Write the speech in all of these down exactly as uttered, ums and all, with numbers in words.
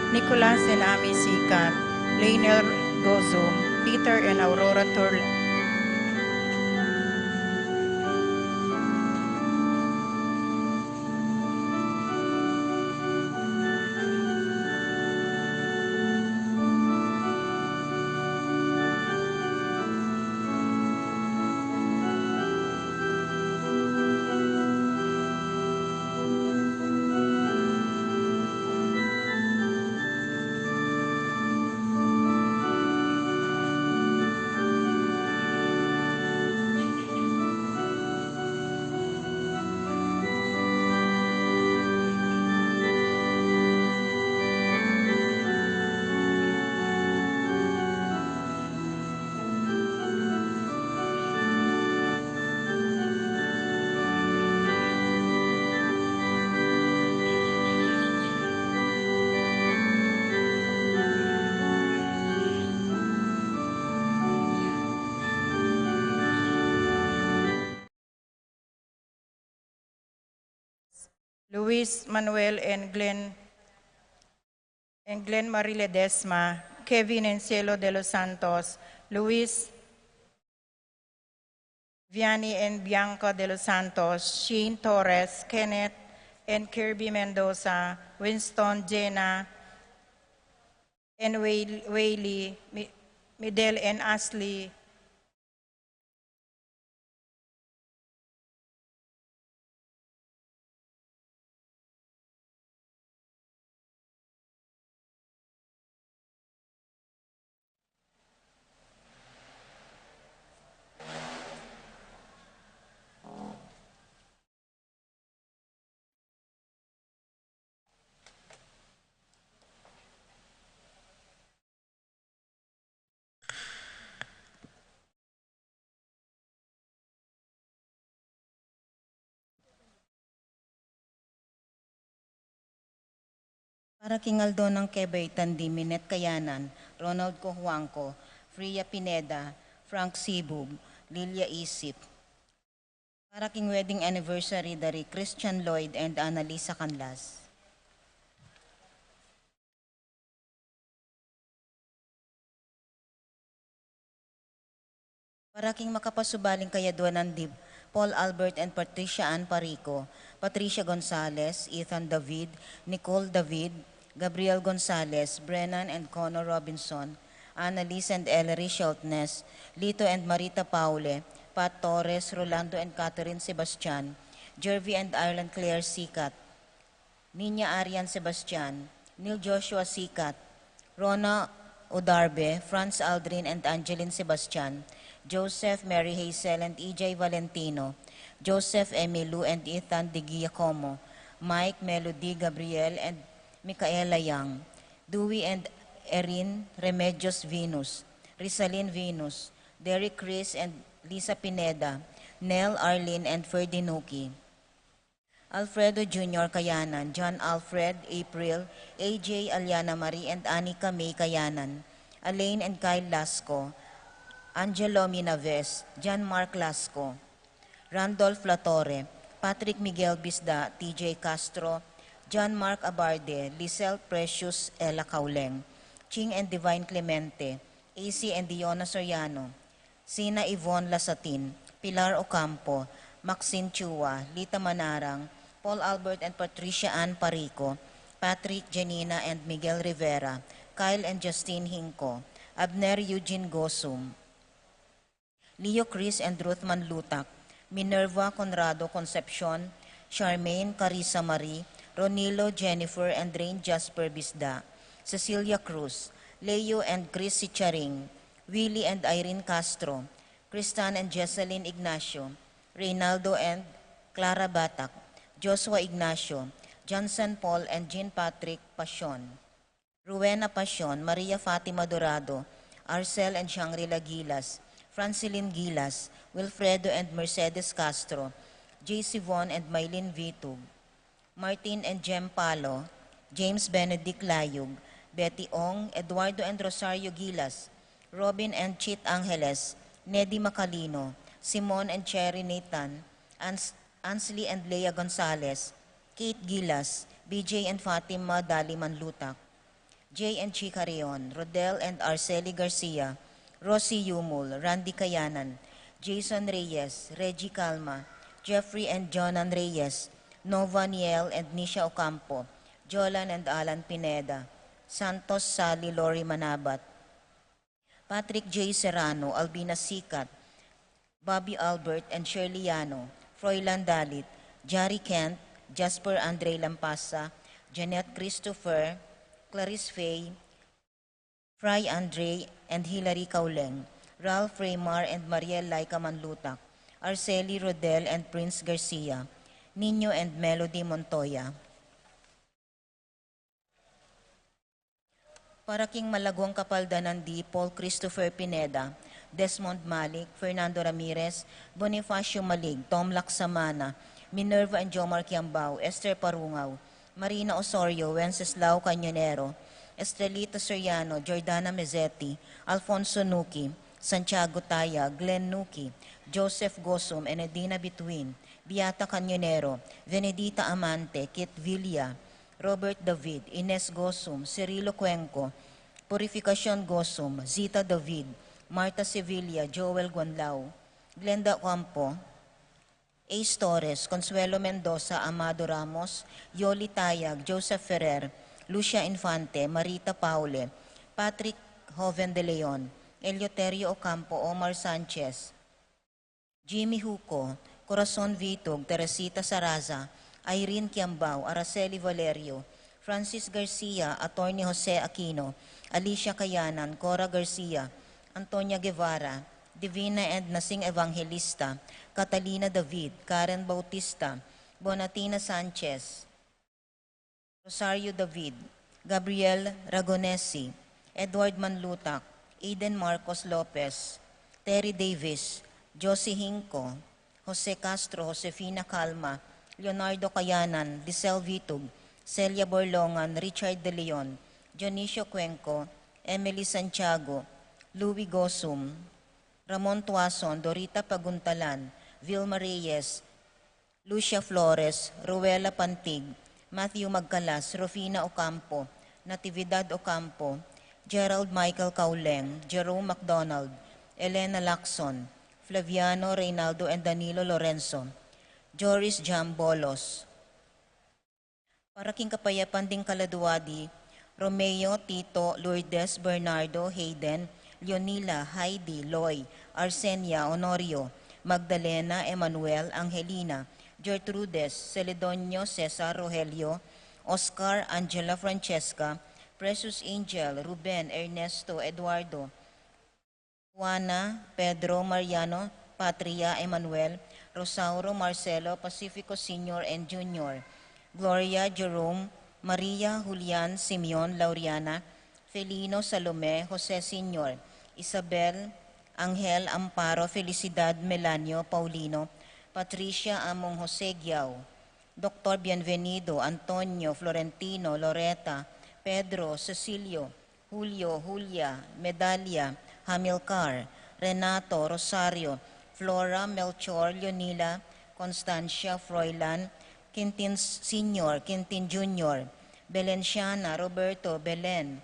Nicolas and Amy Sikat, Lionel Gozum, Peter and Aurora Turl. Luis Manuel and Glenn, and Glenn Marie Ledesma, Kevin and Cielo de los Santos, Luis Vianney and Bianca de los Santos, Shane Torres, Kenneth and Kirby Mendoza, Winston, Jenna and Wei-, Weili, Mi-, Midel and Ashley, Para king aldo nang kebaitan di Minette Kayanan, Ronald Cojuangco, Fria Pineda, Frank Sibug, Lilia Isip. Para king wedding anniversary dari Christian Lloyd and Annalisa Canlas. Para king makapasubaling kayadwanan di Paul Albert and Patricia Ann Parico, Patricia Gonzalez, Ethan David, Nicole David, Gabriel Gonzalez, Brennan and Connor Robinson, Annalise and Ellery Schultness, Lito and Marita Paule, Pat Torres, Rolando and Catherine Sebastian, Jervy and Ireland Claire Sikat, Nina Arian Sebastian, Neil Joshua Sikat, Rona Udarbe, Franz Aldrin and Angeline Sebastian, Joseph, Mary Hazel and E J Valentino, Joseph, Emmy Lou and Ethan de Giacomo, Mike, Melody, Gabriel and Micaela Young, Dewey and Erin Remedios Venus, Rizalin Venus, Derek Chris and Lisa Pineda, Nell, Arlene and Ferdinuki. Alfredo Junior Kayanan, John Alfred, April, A J, Aliana Marie and Anika May Kayanan, Alain and Kyle Lasco, Angelo Minaves, John Mark Lasco, Randolph Latorre, Patrick Miguel Bisda, T J Castro, John Mark Abarde, Lisel Precious, Ella Cauleng, Ching and Divine Clemente, A C and Diona Soriano, Sina Yvonne Lasatin, Pilar Ocampo, Maxine Chua, Lita Manarang, Paul Albert and Patricia Ann Parico, Patrick, Janina and Miguel Rivera, Kyle and Justine Hinco, Abner Eugene Gosum, Leo Chris and Ruth Manlutak, Minerva Conrado Concepcion, Charmaine Carissa Marie, Ronilo Jennifer and Rain Jasper Bisda, Cecilia Cruz, Leo and Chris Sicharing, Willie and Irene Castro, Kristan and Jesselyn Ignacio, Reynaldo and Clara Batak, Joshua Ignacio, Johnson Paul and Jean Patrick Pasion, Rowena Pasion, Maria Fatima Dorado, Arcel and Shangri-La Gilas, Francilyn Gilas, Wilfredo and Mercedes Castro, J C Von and Mylene Vitug, Martin and Jem Palo, James Benedict Layug, Betty Ong, Eduardo and Rosario Gilas, Robin and Chit Angeles, Nedy Macalino, Simon and Cherry Nathan, Ans-, Ansley and Lea Gonzalez, Kate Gilas, B J and Fatima Dali Manlutak, J and G Carreon, Rodel and Arceli Garcia, Rosie Yumul, Randy Kayanan, Jason Reyes, Reggie Calma, Jeffrey and Jonan Reyes, Nova, Niel and Nisha Ocampo, Jolan and Alan Pineda, Santos, Sally, Lori Manabat, Patrick J Serrano, Albina Sikat, Bobby Albert and Shirley Yano, Froilan Dalit, Jari Kent, Jasper Andre Lampasa, Jeanette Christopher, Clarice Faye, Fry Andre and Hilary Kauleng, Ralph Raymar and Mariel Laika Manlutak, Arceli Rodel and Prince Garcia, Nino and Melody Montoya. Para king malagwang kapaldanan di Paul Christopher Pineda, Desmond Malik, Fernando Ramirez, Bonifacio Malig, Tom Laksamana, Minerva and Jomar Kiambao, Esther Parungaw, Marina Osorio, Wenceslao Cañonero, Estrelita Soriano, Jordana Mezzetti, Alfonso Nuki, Santiago Taya, Glenn Nuki, Joseph Gosum, Enedina Bituin, Beata Cañonero, Venedita Amante, Kit Villa, Robert David, Ines Gosum, Cirilo Cuenco, Purificacion Gosum, Zita David, Martha Sevilla, Joel Guanlao, Glenda Ocampo, Ace Torres, Consuelo Mendoza, Amado Ramos, Yoli Tayag, Joseph Ferrer, Lucia Infante, Marita Paule, Patrick Joven de Leon, Eleuterio Ocampo, Omar Sanchez, Jimmy Huco, Corazon Vitug, Teresita Saraza, Irene Kiambao, Araceli Valerio, Francis Garcia, Attorney Jose Aquino, Alicia Kayanan, Cora Garcia, Antonia Guevara, Divina and Nasing Evangelista, Catalina David, Karen Bautista, Bonatina Sanchez, Rosario David, Gabriel Ragonesi, Edward Manlutak, Eden Marcos Lopez, Terry Davis, Josie Hinco, Jose Castro, Josefina Calma, Leonardo Kayanan, Lisel Vitug, Celia Borlongan, Richard De Leon, Dionisio Cuenco, Emily Santiago, Louis Gosum, Ramon Tuason, Dorita Paguntalan, Vilma Reyes, Lucia Flores, Ruela Pantig, Matthew Magcalas, Rufina Ocampo, Natividad Ocampo, Gerald Michael Cauleng, Jerome MacDonald, Elena Lacson, Flaviano Reynaldo and Danilo Lorenzo, Joris Jam Bolos. Para king kapayapan ding kaladua di Romeo, Tito, Lourdes, Bernardo, Hayden, Leonila, Heidi, Loy, Arsenia, Honorio, Magdalena, Emmanuel, Angelina, Gertrudes, Celedonio, Cesar, Rogelio, Oscar, Angela, Francesca, Precious Angel, Ruben, Ernesto, Eduardo, Juana, Pedro, Mariano, Patria, Emmanuel, Rosauro, Marcelo, Pacifico Senior and Junior, Gloria, Jerome, Maria, Julian, Simeon, Lauriana, Felino, Salome, Jose Senior, Isabel, Angel, Amparo, Felicidad, Melanio, Paulino, Patricia, Among Jose Giao, Doktor Bienvenido, Antonio, Florentino, Loreta, Pedro, Cecilio, Julio, Julia, Medalia, Hamilcar, Renato, Rosario, Flora, Melchor, Leonila, Constancia, Froilan, Quintin Senior, Quintin Junior, Belenciana, Roberto, Belen,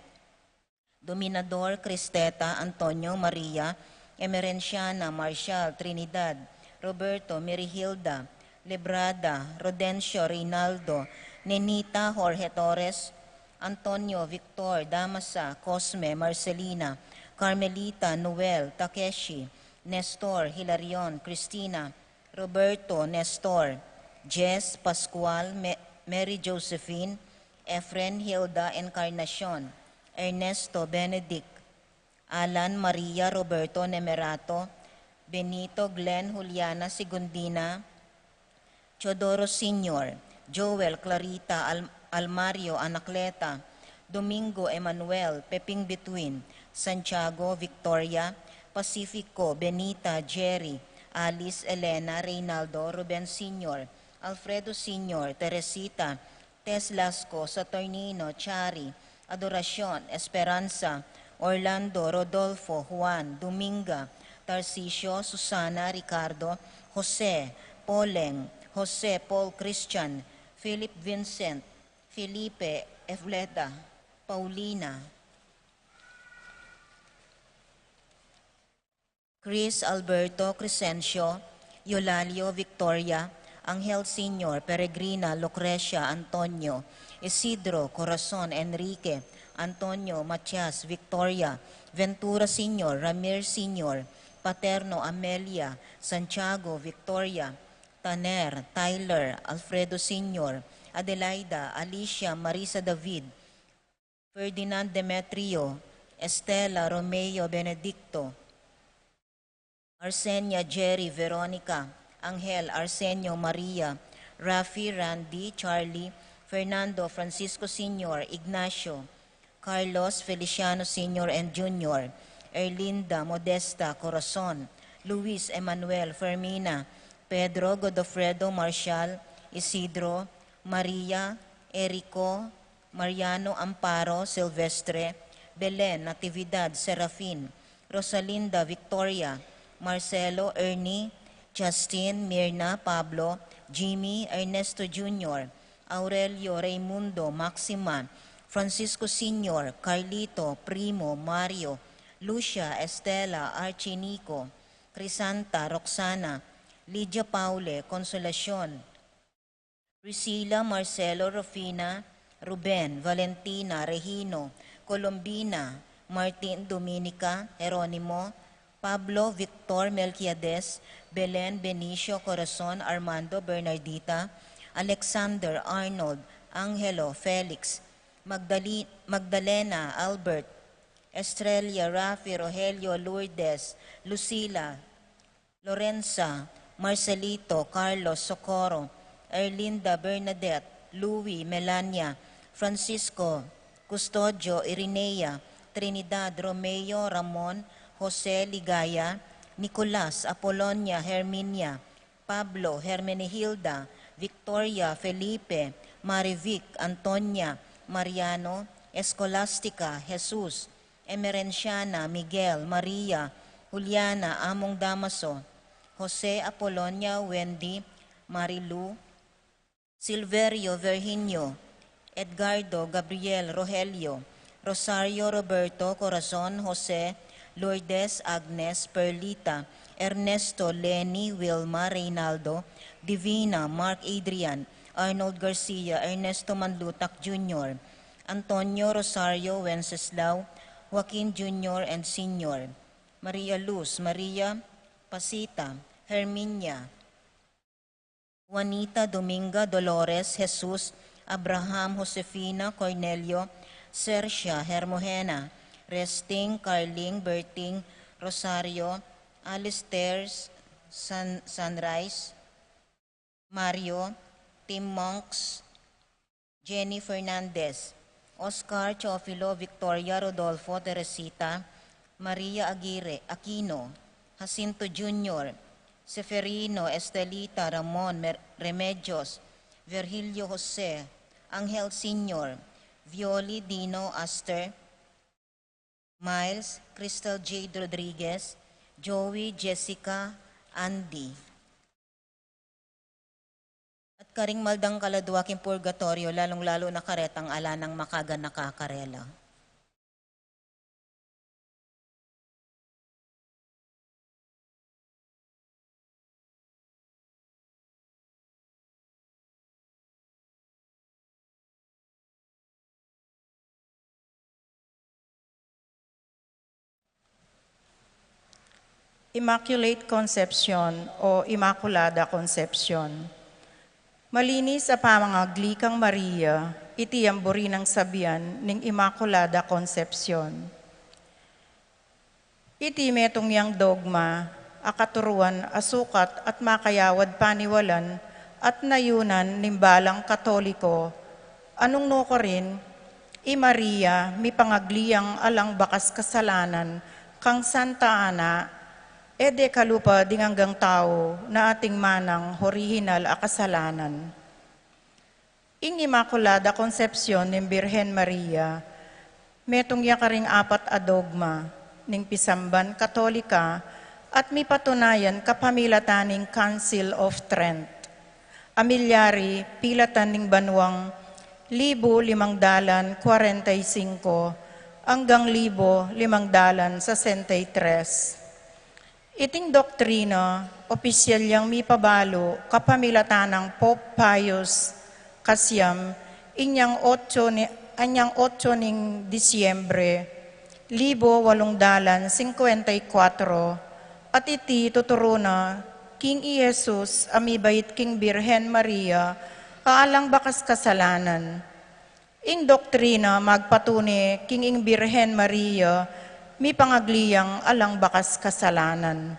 Dominador, Cristeta, Antonio, Maria, Emerenciana, Marshall, Trinidad, Roberto, Merihilda, Lebrada, Rodencio, Reynaldo, Nenita, Jorge Torres, Antonio, Victor, Damasa, Cosme, Marcelina, Carmelita, Noel, Takeshi, Nestor, Hilarion, Cristina, Roberto, Nestor, Jess, Pascual, Me- Mary Josephine, Efren, Hilda, Encarnacion, Ernesto, Benedict, Alan, Maria, Roberto, Nemerato, Benito, Glenn, Juliana, Segundina, Teodoro Senior, Joel, Clarita, Al- Almario, Anacleta, Domingo, Emmanuel, Peping Bituin, Santiago, Victoria, Pacifico, Benita, Jerry, Alice, Elena, Reynaldo, Ruben Senior, Alfredo Senior, Teresita, Tess Lasco, Saturnino, Chari, Adoracion, Esperanza, Orlando, Rodolfo, Juan, Dominga, Tarcisio, Susana, Ricardo, Jose, Poleng, Jose, Paul, Christian, Philip, Vincent, Felipe, Eveleda, Paulina, Chris Alberto Crescencio, Eulalio Victoria, Angel Senior, Peregrina Lucrecia Antonio, Isidro Corazon Enrique, Antonio Matias Victoria, Ventura Senior, Ramir Senior, Paterno Amelia, Santiago Victoria, Taner, Tyler, Alfredo Senior, Adelaida, Alicia, Marisa David, Ferdinand Demetrio, Estela Romeo Benedicto, Arsenia Jerry Veronica, Angel Arsenio Maria, Rafi Randy Charlie, Fernando Francisco Senior, Ignacio, Carlos Feliciano Senior and Junior, Erlinda Modesta Corazon, Luis Emmanuel Fermina, Pedro Godofredo Marshall, Isidro, Maria, Erico, Mariano Amparo Silvestre, Belen Natividad Serafin, Rosalinda Victoria, Marcelo Ernie, Justin, Mirna, Pablo, Jimmy, Ernesto Junior, Aurelio, Raimundo, Maxima, Francisco Senior, Carlito, Primo, Mario, Lucia, Estela, Archie, Nico, Crisanta, Roxana, Lydia, Paule, Consolacion, Priscila, Marcelo, Rufina, Ruben, Valentina, Regino, Colombina, Martin, Dominica, Jeronimo, Pablo, Victor, Melquiades, Belen, Benicio, Corazon, Armando, Bernardita, Alexander, Arnold, Angelo, Felix, Magdali-, Magdalena, Albert, Estrella, Rafi, Rogelio, Lourdes, Lucila, Lorenza, Marcelito, Carlos, Socorro, Erlinda, Bernadette, Louis, Melania, Francisco, Custodio, Irinea, Trinidad, Romeo, Ramon, Jose, Ligaya, Nicolas, Apolonia, Herminia, Pablo, Hermenegilda, Victoria, Felipe, Marivic, Antonia, Mariano, Escolastica, Jesus, Emerenciana, Miguel, Maria, Juliana, Among Damaso, Jose, Apolonia, Wendy, Marilu, Silverio, Virginio, Edgardo, Gabriel, Rogelio, Rosario, Roberto, Corazon, Jose, Lourdes, Agnes, Perlita, Ernesto, Lenny, Wilma, Reynaldo, Divina, Mark, Adrian, Arnold Garcia, Ernesto Manlutac Junior, Antonio, Rosario, Wenceslao, Joaquin Junior and Senior, Maria Luz, Maria, Pasita, Herminia, Juanita, Dominga, Dolores, Jesus, Abraham, Josefina, Cornelio, Sercia, Hermogena, Resting, Carling, Berting, Rosario, Alistair, San-, Sunrise, Mario, Tim Monks, Jenny Fernandez, Oscar, Teofilo, Victoria, Rodolfo, Teresita, Maria Aguirre, Aquino, Jacinto Junior, Seferino, Estelita, Ramon, Mer-, Remedios, Virgilio Jose, Angel Senior, Violi, Dino, Aster, Miles, Crystal Jade Rodriguez, Joey, Jessica, Andy. At karing maldang kaladua king purgatoryo, lalung-lalu na karetang ala nang makaganaka karela. Immaculate Concepcion o Imakulada Concepcion. Malinis a pamangagli kang Maria, iti yang buri nang sabian ning Imakulada Concepcion. Iti metung yang dogma a katuruan a sukat at makayawad paniwalan at nayunan ning balang Katoliko, a nung nukarin, i Maria mipangagli yang alang bakas kasalanan kang Santa Ana, e de kalupa ding anggang tau na atin manang orihinal a kasalanan. Ing Imakulada Konsepsyon ning Birhen Maria, metung ya karing apat a dogma ning pisamban Katolika at mipatunayan kapamilatan ning Council of Trent. A milyari pilatan ning banuang Libu limang dalan kwarenta y singko anggang libu limang dalan sesenta y tres. Iting doktrina, opisyal yang mipabalu kapamilatan nang Pope Pius Kasiam, inyang otso ni, inyang otso ning Disyembre, libu walung dalan singkwenta y kwatro, at iti tuturu na king i Jesus a mibait king Birhen Maria a alang bakas kasalanan. Ing doktrina magpatune king ing Birhen Maria mipangagli yang alang bakas kasalanan.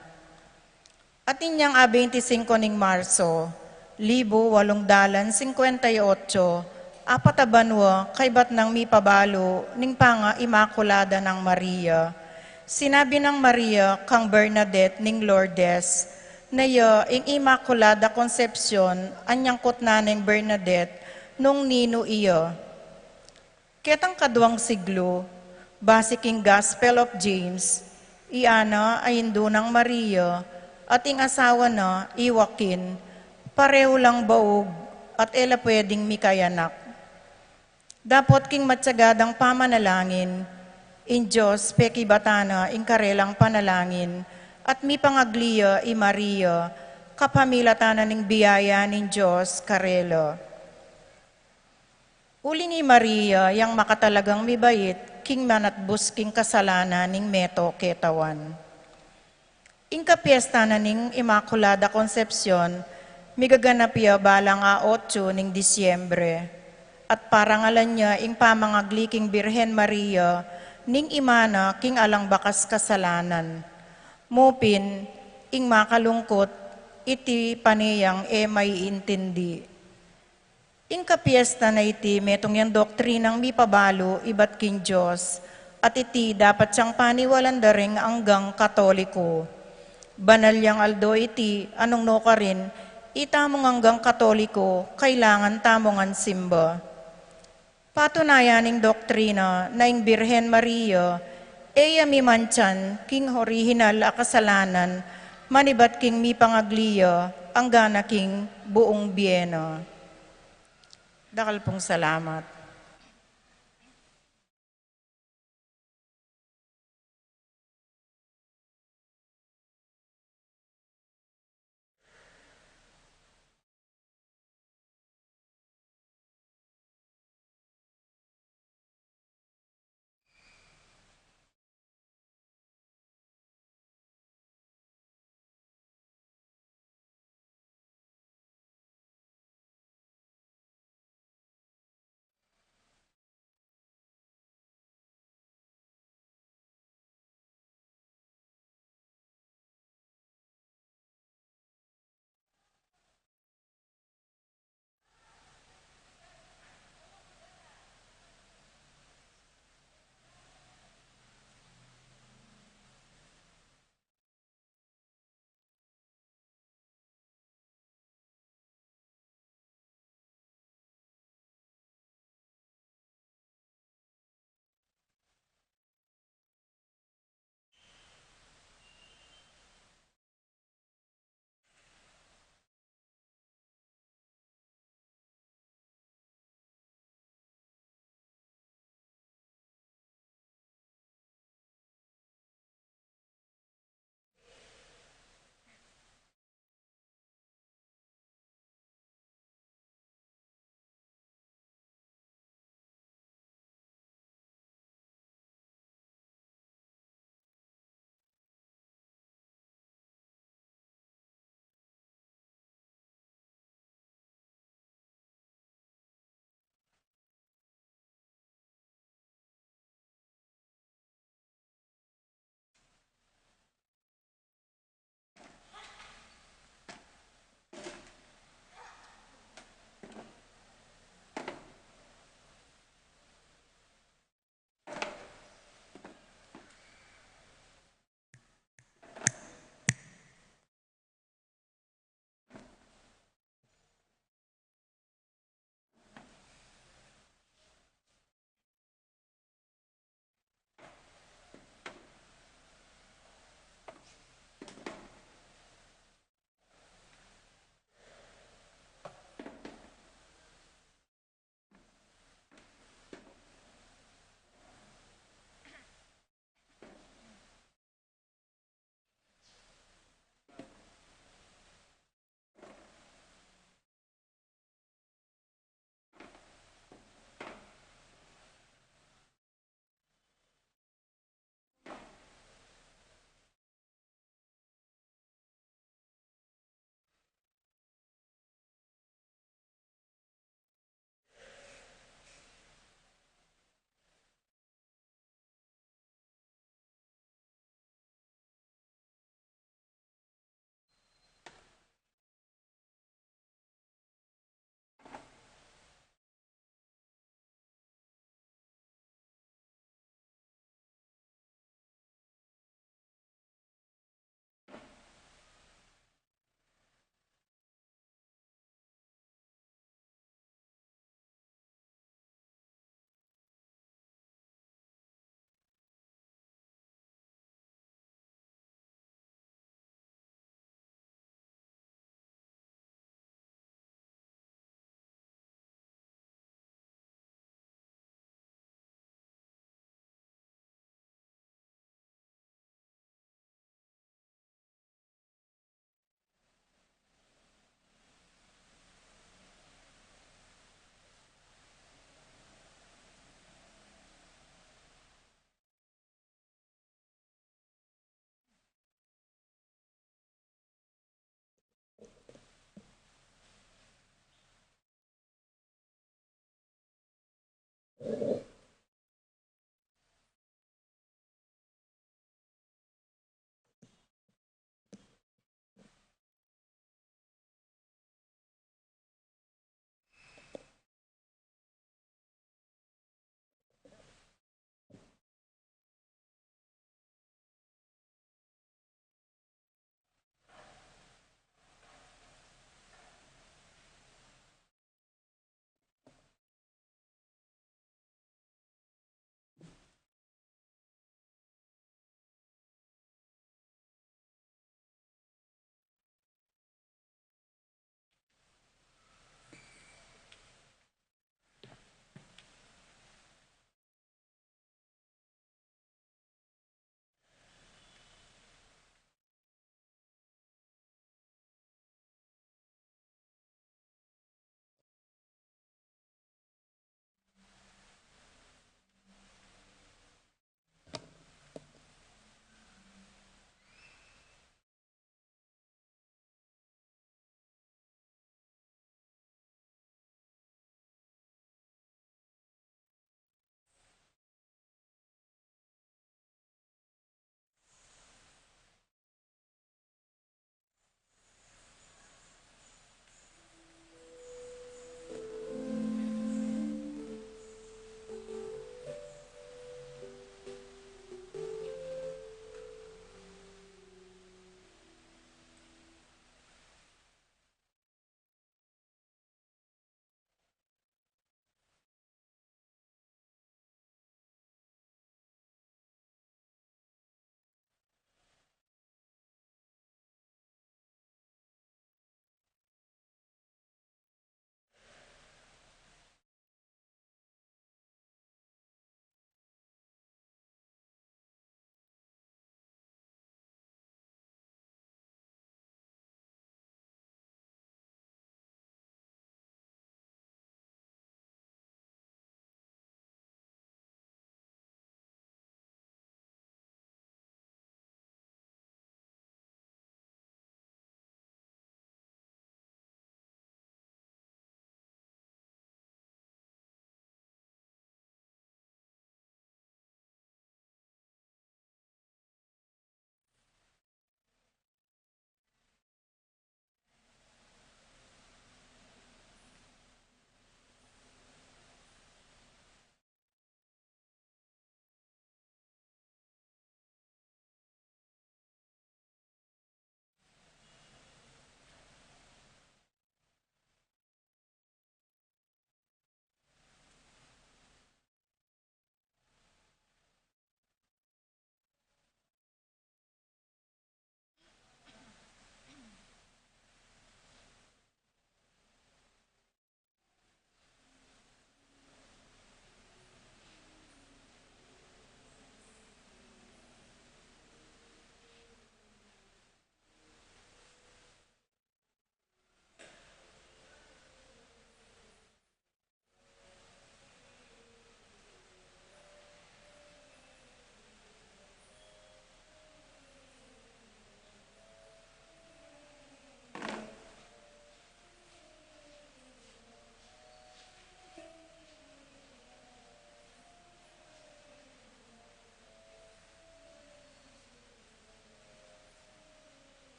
At inyang a beinti singko ning Marso, libu walung dalan singkwenta y otso, apat a banua kaybat nang mipabalu ning panga-Imakulada nang Maria. Sinabi nang Maria kang Bernadette ning Lourdes, na ya ing Imakulada Concepcion a nyangkut na neng Bernadette nung ninu iya. Ketang kaduang siglu, basi king Gospel of James, i Ana a indu nang Maria, at ing asawa na, i Joaquin, parehu lang baug at e la pwedeng mikayanak. Dapot king matyagadang pamanalangin, ing Dios pekibatan na ing karelang panalangin, at mipangagli ya i Maria, kapamilatan na ning biyaya ning Dios karela. Uling i Maria yang makatalagang mibait king manatbus king kasalanan ning meto ketawan. Ing kapiesta na ning Imakulada Concepcion, migaganap ya balang a otso ning Disyembre, at parangalan ya ing pamangagli king Birhen Maria ning ima na king alang bakas kasalanan. Mupin, ing makalungkut, iti pane yang e maiintindi. Ing kapiesta na iti metung yang doktrinang mipabalu ibat king Dios, at iti dapat yang paniwalan da ring anggang Katoliko. Banal yang aldo iti, a nung nukarin, itamu ngang anggang Katoliko, kailangan tamu ngan simba. Patunayan ning doktrina na ing Birhen Maria, e ya mimantyan king orihinal a kasalanan, manibat king mipangagli ya, angga na king buung bie na. Dakal pung salamat.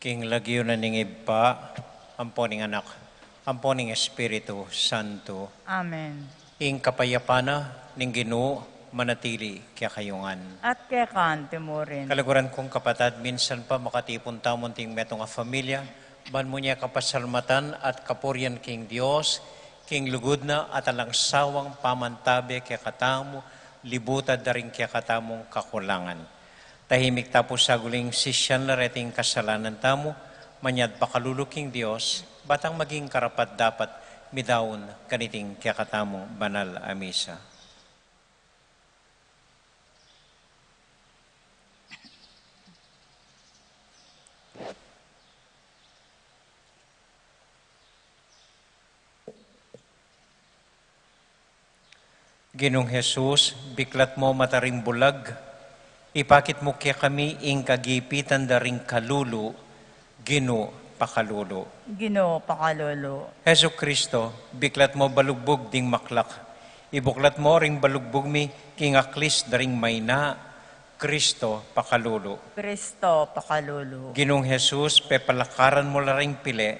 King lagyu na ning Ibpa, ampo ning Anak, ampo ning Espiritu Santo. Amen. Ing kapayapan na ning Ginu manatili kekayu ngan. At keka naman murin. Kaluguran kung kapatad, minsan pa makatipun tamu anting metung a familia, ban mu ne kapasalamatan at kapurian king Dios, king lugud na at alang sawang pamantabe kekatamu, libutan da ring kekatamung kakulangan. Tahimik ta pu saguling sisian la reting kasalanan tamu, manyad pakalulu king Dios, ba tang maging karapat-dapat midaun kaniting kekatamung banal a misa. Ginung Jesus, biklat mu mata ring bulag, ipakit mu kekami ing kagipitan da ring kalulu, Ginu, pakalulu. Ginu, pakalulu. Jesucristo, biklat mu balugbug ding maklak, ibuklat mu ring balugbug mi king aklis da ring maina, Cristo, pakalulu. Cristo, pakalulu. Ginung Jesus, pepalakaran mu la ring pili,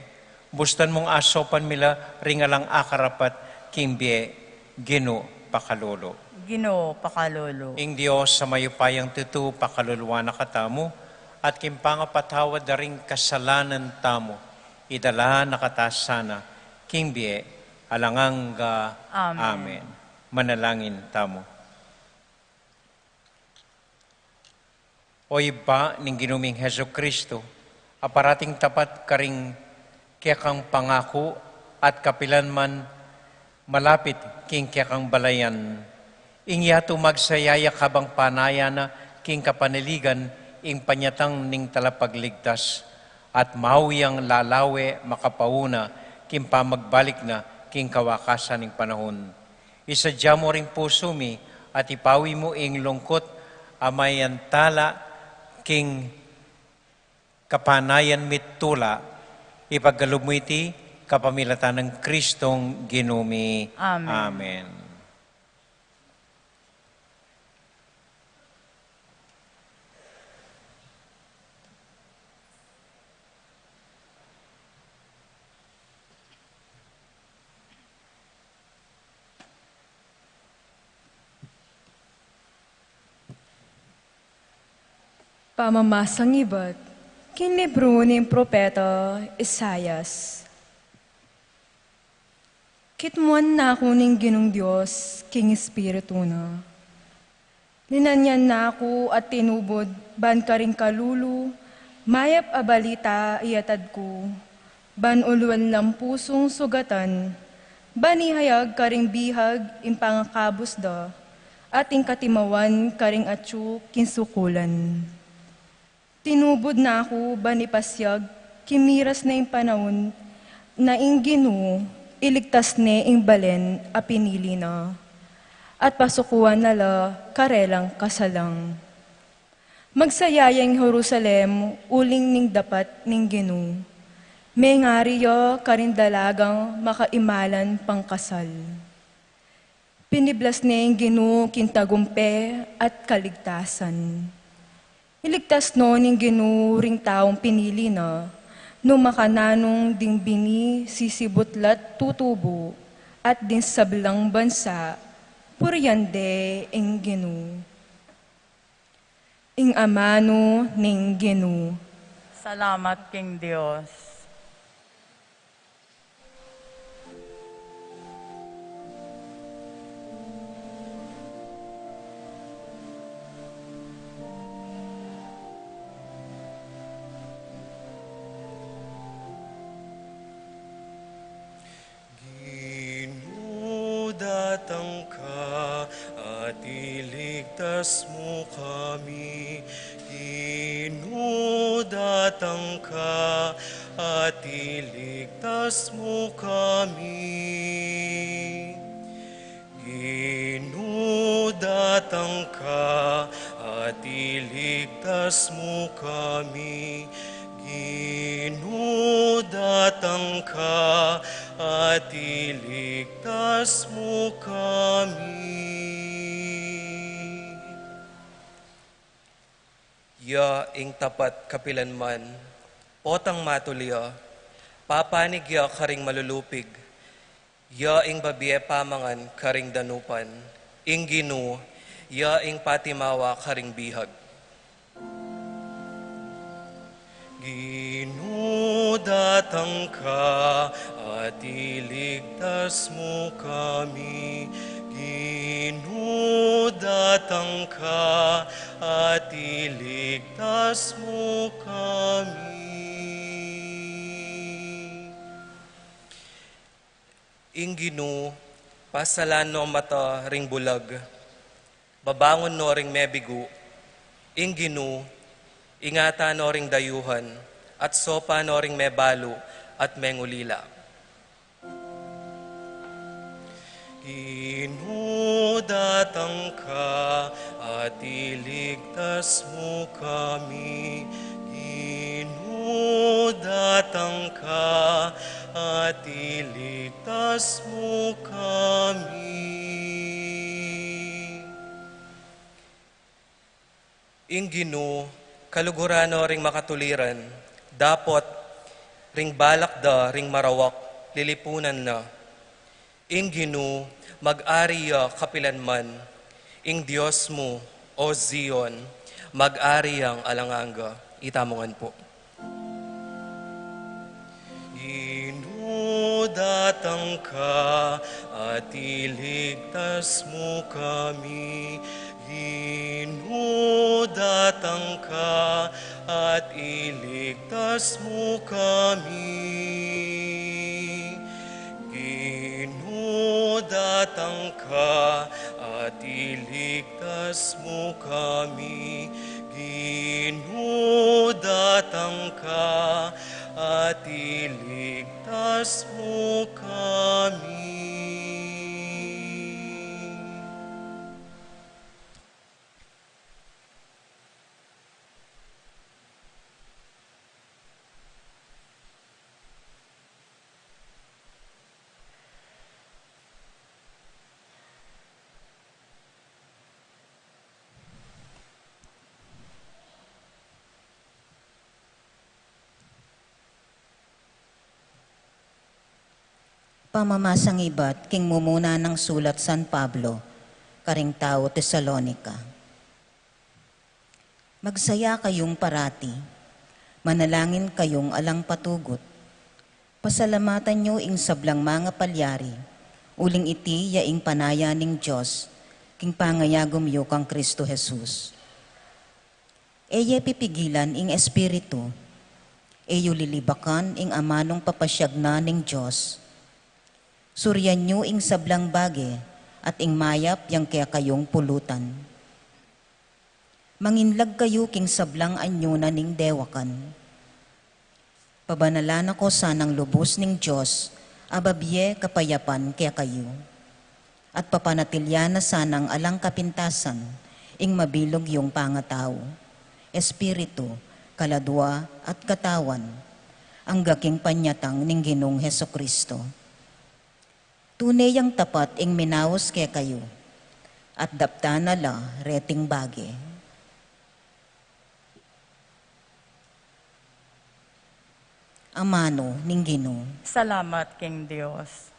bustan mung asopan mi la ring alang akarapat king bie, Ginu, pakalulu. Ginu, pakalulu. Ing Dios a mayupayang tutu pakaluluan na katamu, at king pangapatawad da ring kasalanan tamu, idala na kata sana king bie alang angga. Amen. Amen. Manalangin tamu. O Ibpa ning Ginu ming Jesucristo, a parating tapat karing kekang pangaku at kapilan man malapit king kekang balayan. Ing yatu magsayaya kabang panaya na king kapanaligan ing panyatang ning Talapagligtas, at mau yang lalawe makapauna king pamagbalik na king kawakasan ning panahun. Isadya mu ring pusu mi, at ipawi mu ing lungkut a mayantala king kapanayan mi't tula, ipagkalub mu iti kapamilatan nang Kristong Ginu mi. Amen. Amen. Pamamasang ibat king libru ning propeta Isaias. Kitmuan na ku ning Ginung Dios king Espiritu na. Linanyan na ku at tinubud ban karing kalulu mayap a balita iatad ku, ban uluan lang pusung sugatan, ban ihayag karing bihag ing pangakabus da, at ing katimawan karing atyu king sukulan. Tinubud na ku ban ipasiag king miras na ing panaun na ing Ginu iligtas ne ing balen a pinili na, at pasukuan na la karelang kasalang. Magsaya ya ing Jerusalem uling ning dapat ning Ginu. Mengari ya karing dalagang makaimalan pangkasal. Piniblas ne ing Ginu king tagumpe at kaligtasan. Iligtas no ning Ginu ring taung pinili na, nu makananu ding bini sisibut la't tutubu, at ding sablang bansa purian de ing Ginu. Ing amanu ning Ginu. Salamat king Dios. Ginu, datang ka at iligtas mu kami. Ginu, datang ka at iligtas mu kami. Ginu, datang ka at iligtas mu kami. Ginu, datang ka at iligtas mu kami. Ya ing tapat kapilanman. Potang matuli ya, papanig ya karing malulupig, ya ing babie pamangan karing danupan, ing Ginu, ya ing patimawa karing bihag. Ginu, datang ka at iligtas mu kami. Ginu, datang ka at iligtas mu kami. Ing Ginu, pasalan no mata ring bulag, babangun no ring mebigu. Ing Ginu, ingatan no ring dayuhan, at sopan no ring mebalu at mengulila. Ginu, datang ka at iligtas mu kami. Ginu, datang ka at iligtas mu kami. Ing Ginu, kaluguran no ring makatuliran, dapot ring balak da ring marawak, lilipunan na. Ing Ginu, mag-ari ya kapilanman. Ing Dios mu, O Zion, mag-ari yang alang angga. Itamu ngan pu. Ginu, datang ka at iligtas mu kami. Ginu, datang ka at iligtas mu kami. Ginu, datang ka at iligtas mu kami. Ginu, datang ka at iligtas mu kami. Pamamasang ibat king mumuna nang sulat San Pablo karing tau Tesalonica. Magsaya kayung parati, manalangin kayung alang patugut. Pasalamatan yu ing sablang mangapalyari, uling iti ya ing panaya ning Dios king pangayagum yu kang Kristo Jesus. E ye pipigilan ing Espiritu, e yu lilibakan ing amanung papasyag na ning Dios. Surian yu ing sablang bage at ing mayap yang kekayung pulutan. Manginlag kayu king sablang anyu na ning dewakan. Pabanalan na ko sanang lubus ning Dios a babie kapayapan kekayu, at papanatilyan na sanang alang kapintasan ing mabilug yung pangatau, espiritu, kaladua, at katawan, angga king panyatang ning Ginung Jesucristo. Tune yang tapat ing minaus kekayu, at daptan na la reting bage. Amanu ning Ginu. Salamat king Dios.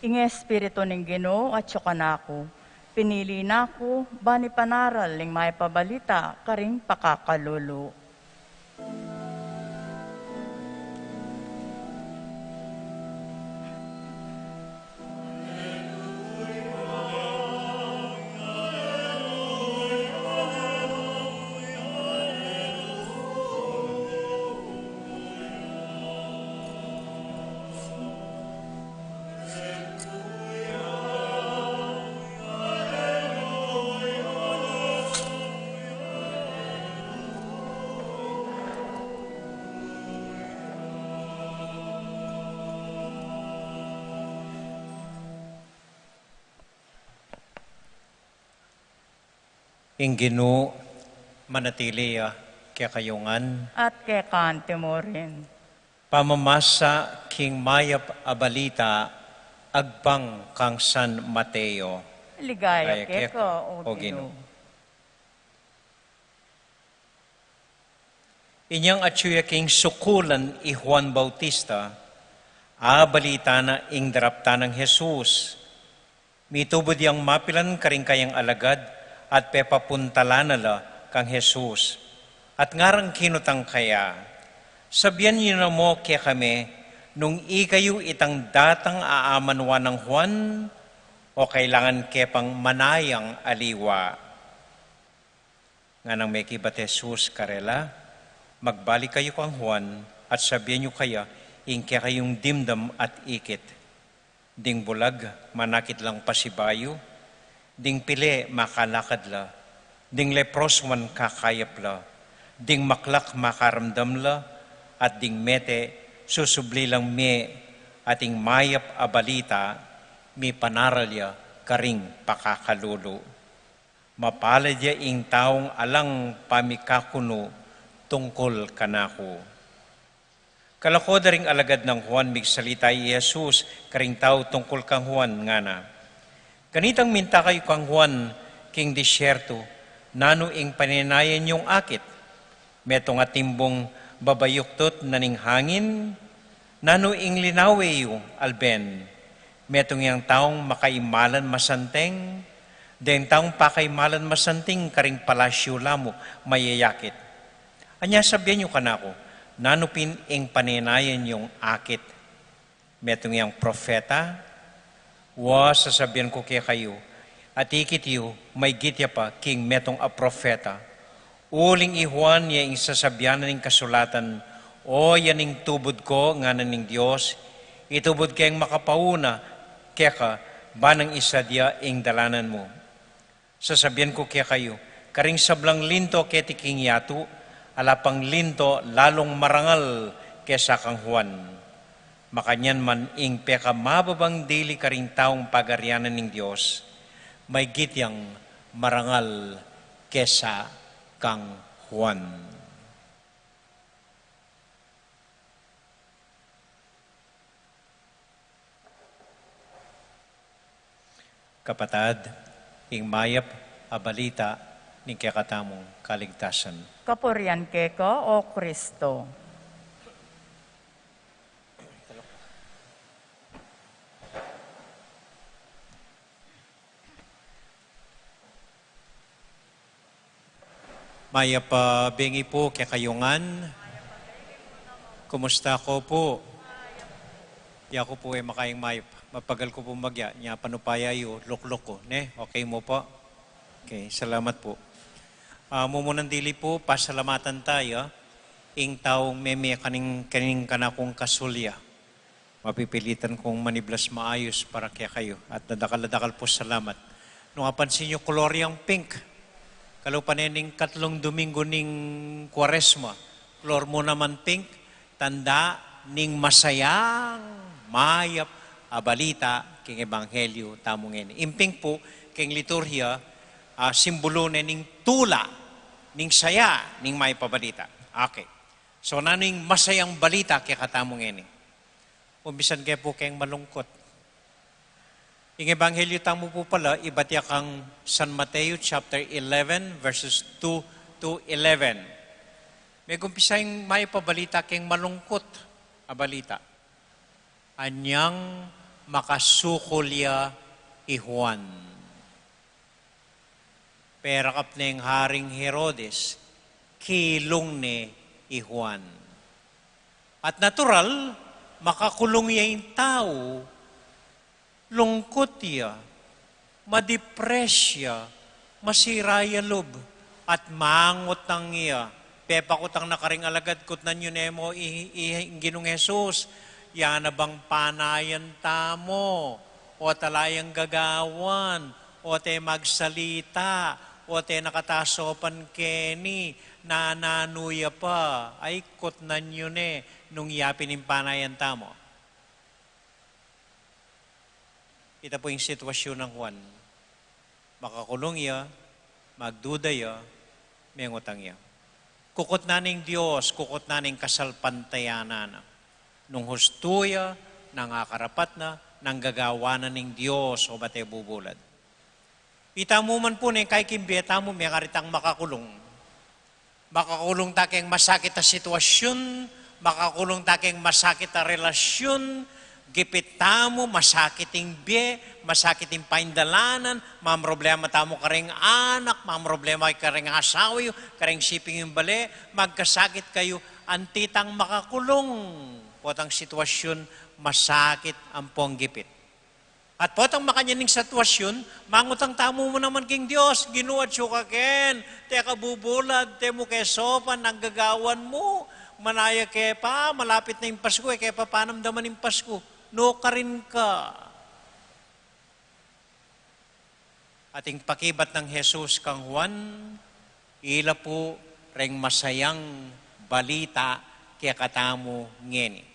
Ing Espiritu ning Ginu atyu kanaku, pinili na ku ban ipanaral ning mayap a balita karing pakakalulu. Ing Ginu manatili ya kekayu ngan. At keka mu rin. Pamamasa king mayap a balita agpang kang San Mateo. Ligaya keka, o Ginu. Inyang atyu ya king sukulan i Juan Bautista, abalita na ing daraptan nang Jesus. Mitubud yang mapilan karing kayang alagad at pepapuntalan na la kang Jesus. At ngarang kinutang kaya, "Sabian yu na mu kekami nung ikayu itang datang a amanwa nang Juan, o kailangan ke pang manayang aliwa?" Nganang mekibat Jesus karela, "Magbalik kayu kang Juan at sabian yu kaya ing kekayung dimdam at ikit. Ding bulag manakit lang pasibayu, ding pile makalakad la, ding lepros man kakayap la, ding maklak makaramdam la, at ding mete susubli lang mie, at ing mayap a balita mipanaral ya karing pakakalulu. Mapalad ya ing taung alang pamikakunu tungkul kanaku." Kalako da ring alagad nang Juan, migsalita i Jesus karing tau tungkul kang Juan, ngana, "Kanitang minta kayu kang Juan king disyertu, nanu ing panenayan yung akit? Metung a timbung babayuktut na ning hangin? Nanu ing linawe yu alben? Metung yang taung makaimalan masanting? Deng taung pakaimalan masanting karing palasyu la mu mayayakit? Anya sabian yu kanaku, nanu pin ing panenayan yung akit? Metung yang propeta? Wa, sasabian ku kekayu, at ikit yu, maygit ya pa king metung a propeta. Uling i Juan ya ing sasabian na ning kasulatan, 'O, yan ing tubud ku,' ngana ning Dios, 'itubud keng makapauna keka, ban nang isadya ing dalanan mu.' Sasabian ku kekayu, karing sablang linto keti king yatu, ala pang linto lalung marangal kesa kang Juan. Makanyan man ing pekamababang dili karing taung pagarian ning Dios, maygit yang marangal kesa kang Juan." Kapatad, ing mayap a balita ning kekatamung kaligtasan. Kapurian keka, O Kristo. Mayap a bengi pu kekayu ngan. Kumusta ko pu? Yaku pu e makaing mayap. Mapagal ku pu magya, nya panupaya yu, lukluk ku, ne? Okay mu pu? Okay, salamat pu. Ah, mumunan dili pu, pasalamatan taya ing taung meme kaning, kaning kanakung kasulya. Mapipilitan kung maniblas maayus para kekayu. At nadakal a dakal pu salamat. Nung apansin yu, kolor yang pink. Kalupa ne ning katlung Domingo ning Kuaresma, kolor mu naman pink, tanda ning masayang mayap a balita king ebanghelyo tamu ngeni. Ing pink pu, king liturhiya, ah, simbulu ne ning tula, ning saya, ning mayap a balita. Okay. So, nanu ing masayang balita kekatamu ngeni? Umpisan ke pu keng malungkut. Ing ebanghelyo tamu pu pala, ibat ya kang San Mateo chapter eleven, verses two to eleven. Megumpisa ing mayap a balita keng malungkut a balita. Anyang makasukul ya i Juan. Perakap neng Haring Herodes, kilung ne i Juan. At natural, makakulung ya ing tau, lungkut ya, madipres ya, masira ya lub, at mangutang ya. Pepakutang na karing alagad, "Kutnan yu ne mu i, i, ing Ginung Jesus, ya na bang panayan tamu, o tala yang gagawan, o te magsalita, o te nakatasupan keni, nananu ya pa?" Ay, kutnan yu ne nung yapin ing panayan tamu. Ita pu ing sitwasyun nang Juan. Makakulung ya, magduda ya, mengutang ya. Kukutnan ning Dios, kukutnan ning kasalpantayanan na. Nung hustu ya, nung akarapat na, nung gagawan na ning Dios, o bate bubulad. Ita mu man pu, nung kaikimbe tamu, mengari tang makakulung. Makakulung ta keng masakit a sitwasyun, makakulung ta keng masakit a relasyun, gipit tamu, masakit ing bie, masakit ing paindalanan, mamroblema tamu karing anak, mamroblema karing asawa yu, karing siping ing bale, magkasakit kayu, anti tang makakulung, potang sitwasyun masakit ampong gipit. At potang makanyan ing sitwasyun, mangutang tamu mu naman king Dios, Ginu, atsu ka ken, te ka bubulad, te mu ke saupan, nung gagawan mu, manaya ke pa, malapit na ing Pasku, e ke pa panamdaman ing Pasku, nukarin ka. Ating pakibat nang Jesus kang Juan, ila pu reng masayang balita kekatamu ngeni.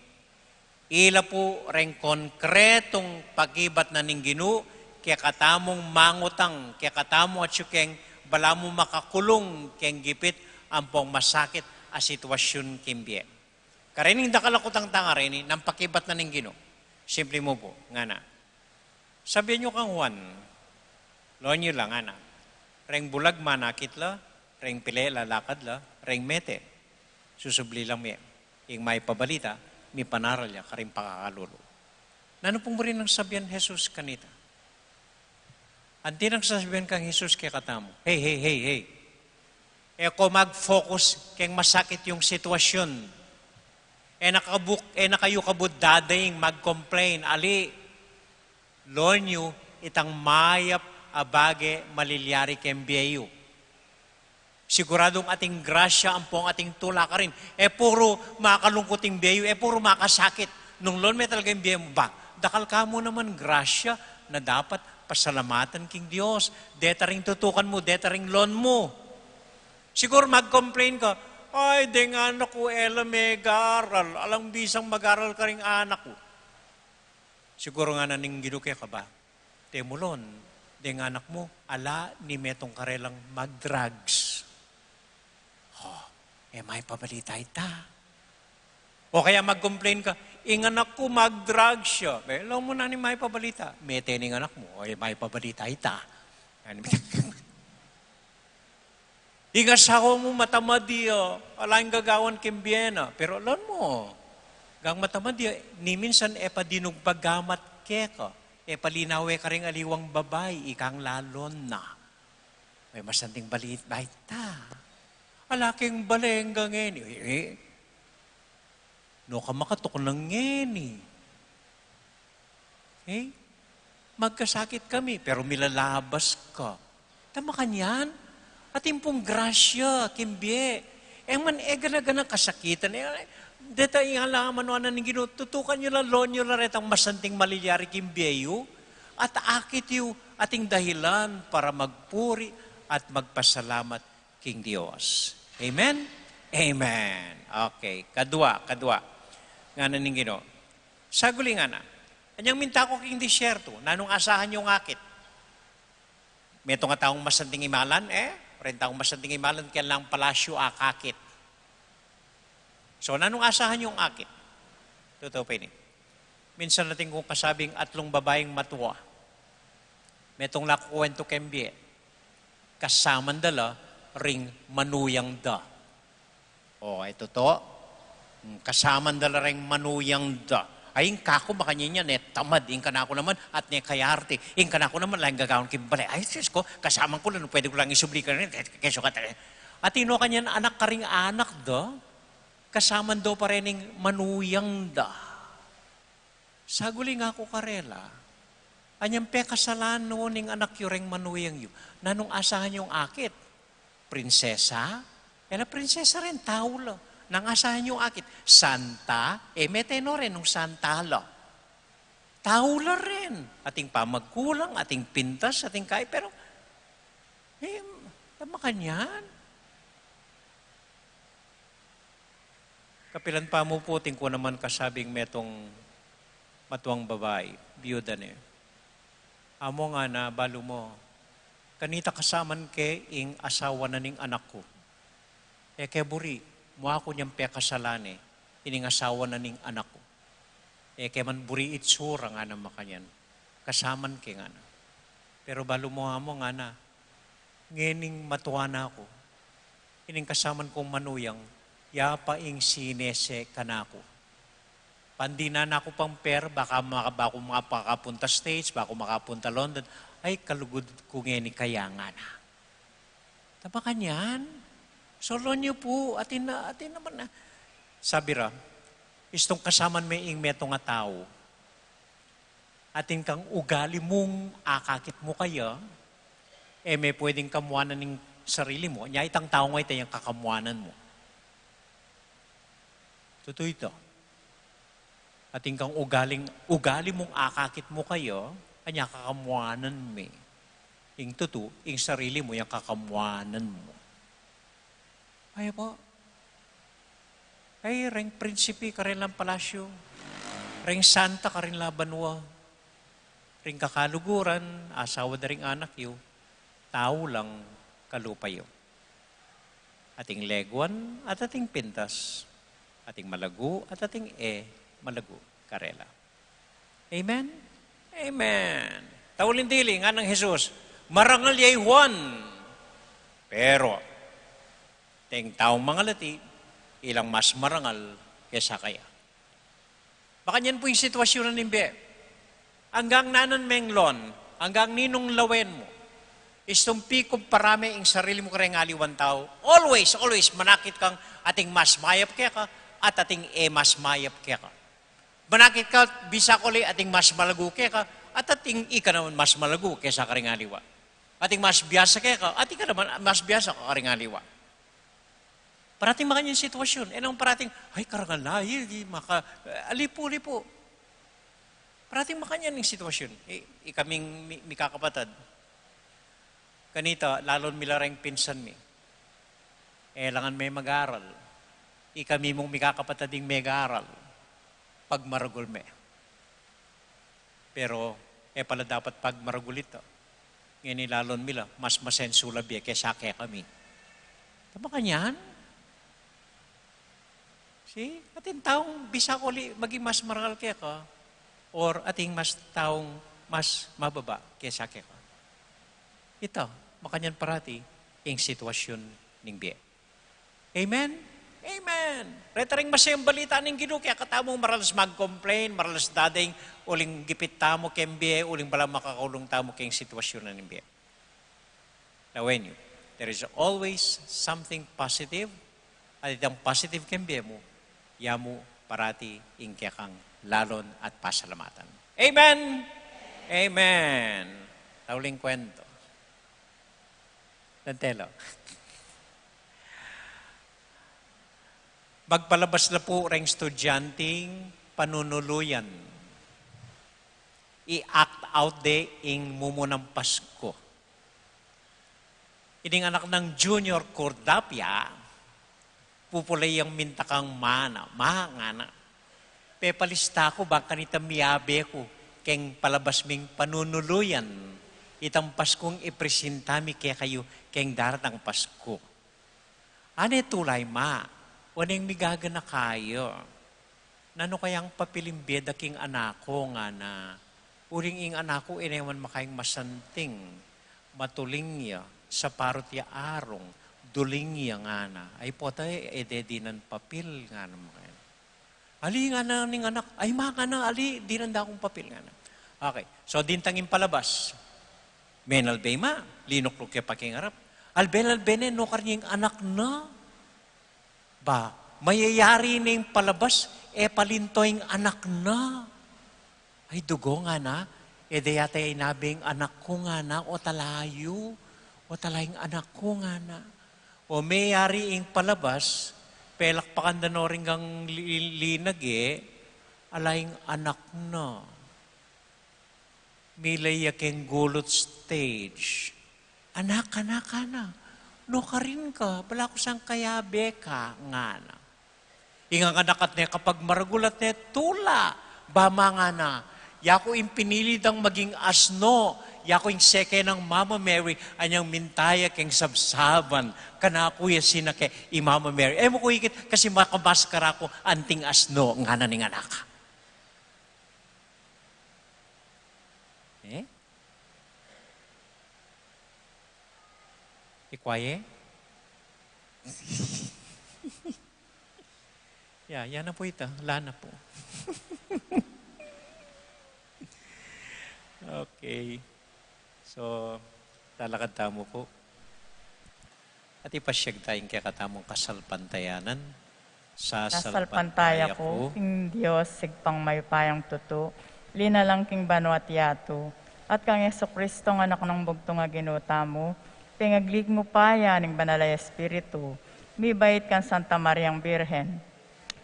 Ila pu reng konkretung pakibat na ning Ginu kekatamung mangutang, kekatamung atsu keng balamu makakulung keng gipit ampong masakit a sitwasyun king bie. Karening dakal a kutang tang areni, nung pakibat na ning Ginu. Simple mu pu, ngana. Sabian yu kang Juan, lawan yu la, ngana. Reng bulag manakit la, reng pile lalakad la, reng mete susubli lang mie. Ing mapabalita, mipanaral ya karing pakakalulu. Nanu pung buring sabian Jesus kanita? Anti nang sasabian kang Jesus kekatamu, "Hey, hey, hey, hey. E ko mag-focus keng masakit yung sitwasyun. E na kabu-, e na kayu kabud dadaing mag-complain. Ali, lawan yu itang mayap a bage malilyari keng bie yu. Siguradung ating grasya ampong ating tula karin. E puru makalungkut ing bie yu, e puru makasakit. Nung lawan me talaga ing bie mu, ba, dakal ka mu naman grasya na dapat pasalamatan king Dios. Deta ring tutukan mu, deta ring lawan mu." Siguru mag-complain ka, "Ay, deng anak ku, e la megaral. Alang bisang mag-aral karing anak ku." Siguru ngana ning Ginu keka, "Ba, te mu lawan deng anak mu, ala ni metung karelang mag-drugs." O, e mapabalita ita. O kaya mag-complain ka, "Ing anak ku mag-drugs ya." Be, lawan mu na ning mapabalita. Mete ning anak mu, o, e mapabalita ita. Yan. "Ing asawa mu matamad ya, ala ing gagawan king bie na." Pero lawan mu, gang matamad ya, ni minsan e pa dinugpag gamat keka, e pa linawe karing aliwang babai, ikang lawan na. Ay, masanting balita ita. "Ala keng bale ngeni." E, e. Nu ka makatuknang ngeni? E? Magkasakit kami, pero milalabas ka. Ta makanyan, atin pung grasya king bie. E man, e gana-gana kasakitan. E, deta ing ala manuan na ning Ginu, tutukan yu la, lawan yu la retang masanting malilyari king bie yu, at akit yu ating dahilan para magpuri at magpasalamat king Dios. Amen? Amen. Okay. Kadua, kadua. Ngana ning Ginu. Saguli ngana. Anyang minta ku king disyertu, nanung asahan yung akit? Metung a taung masanting imalan, e? Reng taung masanting imalan, kailangan palasyu akakit. So, nanung asahan yung akit? Tutu pa ini. Minsan atin kung kasabing atlung babaing matua. Metung la kukuwentu keng bie. Kasaman da la ring manuyang da. O, e tutu. Hmm, kasaman da la ring manuyang da. Ay, ing kaku makanyan, e tamad. Ing kanaku naman, atne kayarte. Ing kanaku naman, alang gagawan king bale. Ay, Diyos ko, kasaman ku la, nu pwede ku lang isubli keni, keso ka talaga. At ing kanyan anak karing anak da, kasaman da pa reng manuyang da. Saguli nga ku karela, anyang pekasalan no ning anak yu reng manuyang yu? Nanung asahan yung akit? Prinsesa? E la prinsesa rin, tau la. Nanung asahan yung akit? Santa? E mete no rin nung santa la. Tau la rin. Ating pamagkulang, ating pintas, ating kai, pero, e, ta makanyan. Kapilan pa mu pu, atin ku naman kasabing metung matuang babai, biyuda ne. Amu, ngana, balu mu, Kanita kasaman ke ing asawa na ning anak ku. E ke buri, mu aku nyang pekasalan e, ining asawa na ning anak ku. E ke man buri itsura ngana makanyan. Kasaman ke ngana. Pero balu mu amu ngana, ngening matua na ku, ining kasaman kung manuyang, ya pa ing sinese kanaku. Pandinan na ku pang pera, baka maka-, baku makapunta States, baku makapunta London. Ay, kalugud ku ngeni kaya ngana. Tama kanyan? Solo yu pu, atin na, atin naman na. Sabi ra, istung kasaman me ing metung a tau. Atin kang ugali mung akakit mu kaya, e me pwedeng kamuanan ing sarili mu. Nya itang tau nga ita yang kakamuanan mu. Tutu ita. Atin kang ugaling, ugali mung akakit mu kaya, anya kakamuanan me. Ing tutu, ing sarili mu, yang kakamuanan mu. Ay po. Ay, reng prinsipi karin lang palasyo. Reng santa karin la banua. Ring kakaluguran, asawa da ring anak yu, tau lang kalupa yu. Ating leguan at ating pintas, ating malagu at ating e malagu karela. Amen? Amen. Tauling dili, nganang Jesus, marangal ya i Juan. Pero, deng taung mangalati, ilang mas marangal kesa kaya. Makanyan pu ing sitwasyun na ning bie. Anggang nanan meng lon, anggang ninung lawen mu, istung pikumpara me ing sarili mu kareng aliwang tau. Always, always, manakit kang ating mas mayap keka, at ating e mas mayap keka. Manakit ka, bisa kuli ating mas malagu keka, at ating ika naman mas malagu kesa kareng aliwa. Ating mas biasa keka, at ika naman mas biasa ka kareng aliwa. Parating makanyan sitwasyun. E nang parating, ay, karangal na, ay, di maka, alipu, alipu. Parating makanyan ing sitwasyun. I, ikaming mi-, mikakapatad. Kanita, lalun mi la reng pinsan mi. E, langan me mag-aral. Ikami mung mikakapatad ing meg-aral. Pagmaragul me. Pero, e pala dapat pagmaragul ita. Ngeni lalun mi la, mas masensu la bie kesa kekami. Tama kanyan? See? Atin taung bisa kuli maging mas marangal keka, or atin mas taung mas mababa kesa keka. Ita, makanyan parati ing sitwasyun ning bie. Amen? Amen. Reta ring masamang balita ning Ginu, kaya katamu maralas mag-complain, maralas dadaing uling gipit tamu keng bie, uling bala makakaulung tamu keng sitwasyun na ning bie. Lawen yu, there is always something positive, at itang positive keng bie mu, ya mu parati ing kekang lalon at pasalamatan. Amen! Amen! Tauling kwento. Dantelo. Magpalabas la pu reng estudyanteng panunuluyan. I-act out de ing mumunang Pasko. Ining anak nang Junior Cordapia, pupula yang minta kang mana, ma, ngana. Pepalista ku bang kanita miyabe ku keng palabas ming panunuluyan, itang Paskung ipresinta mi kekayu keng daratang Pasko. Ane tulay, ma, waneng migaganaka ya. Nanu kayang papiling bie da king anak ku, ngana. Uling ing anak ku, e ne man makaing masanting, matuling ya, saparut ya arung, duling ya, ngana. Ay pota, e, e de dinan papil, ngana. Ali, ngana ning anak, ay ma, ngana, ali, dinan da kung papil, ngana. Okay, so dintang ing palabas. Menalbe, ma, linukluk ya pa king arap. Albe, albe ne, nukarin ya ing anak na. Ba, mayayari ne ing palabas, e palinto ing anak na. Ay, dugo, ngana, e de yata inabe ing anak ku, ngana, o talayu, o tala ing anak ku, ngana. O meyari ing palabas, pelakpakan da no ring gang li-, linag e, ala ing anak na. Milay ya keng gulut stage. Anak, anak, ngana. Nukarin ka, bala ku sang kayabe ka, ngana. Ing anak at ne kapagmaragul at ne tula, ba ma, ngana. Yaku ing pinili dang maging asno, Ya ku ing seke nang Mama Mary, anyang minta ya keng sabsaban, kanaku ya sinake i Mama Mary. E mu ku ikit, kasi makamaskara ku anting asno, ngana ning anak. E? Ikwa ye? Ya, yan na pu ita. Ala na pu. Okay. So, lalakad tamu pu. At ipasyag ta ing kekatamung kasalpantayanan. Sasalpantaya ku king Dios, Ibpang mayupayang tutu, linalang king banua't yatu, at kang Jesucristo, Anak nang bugtung a Ginu tamu, pengaglig mu pa ya ning Banal a Espiritu, mibait kang Santa Mariang Birhen,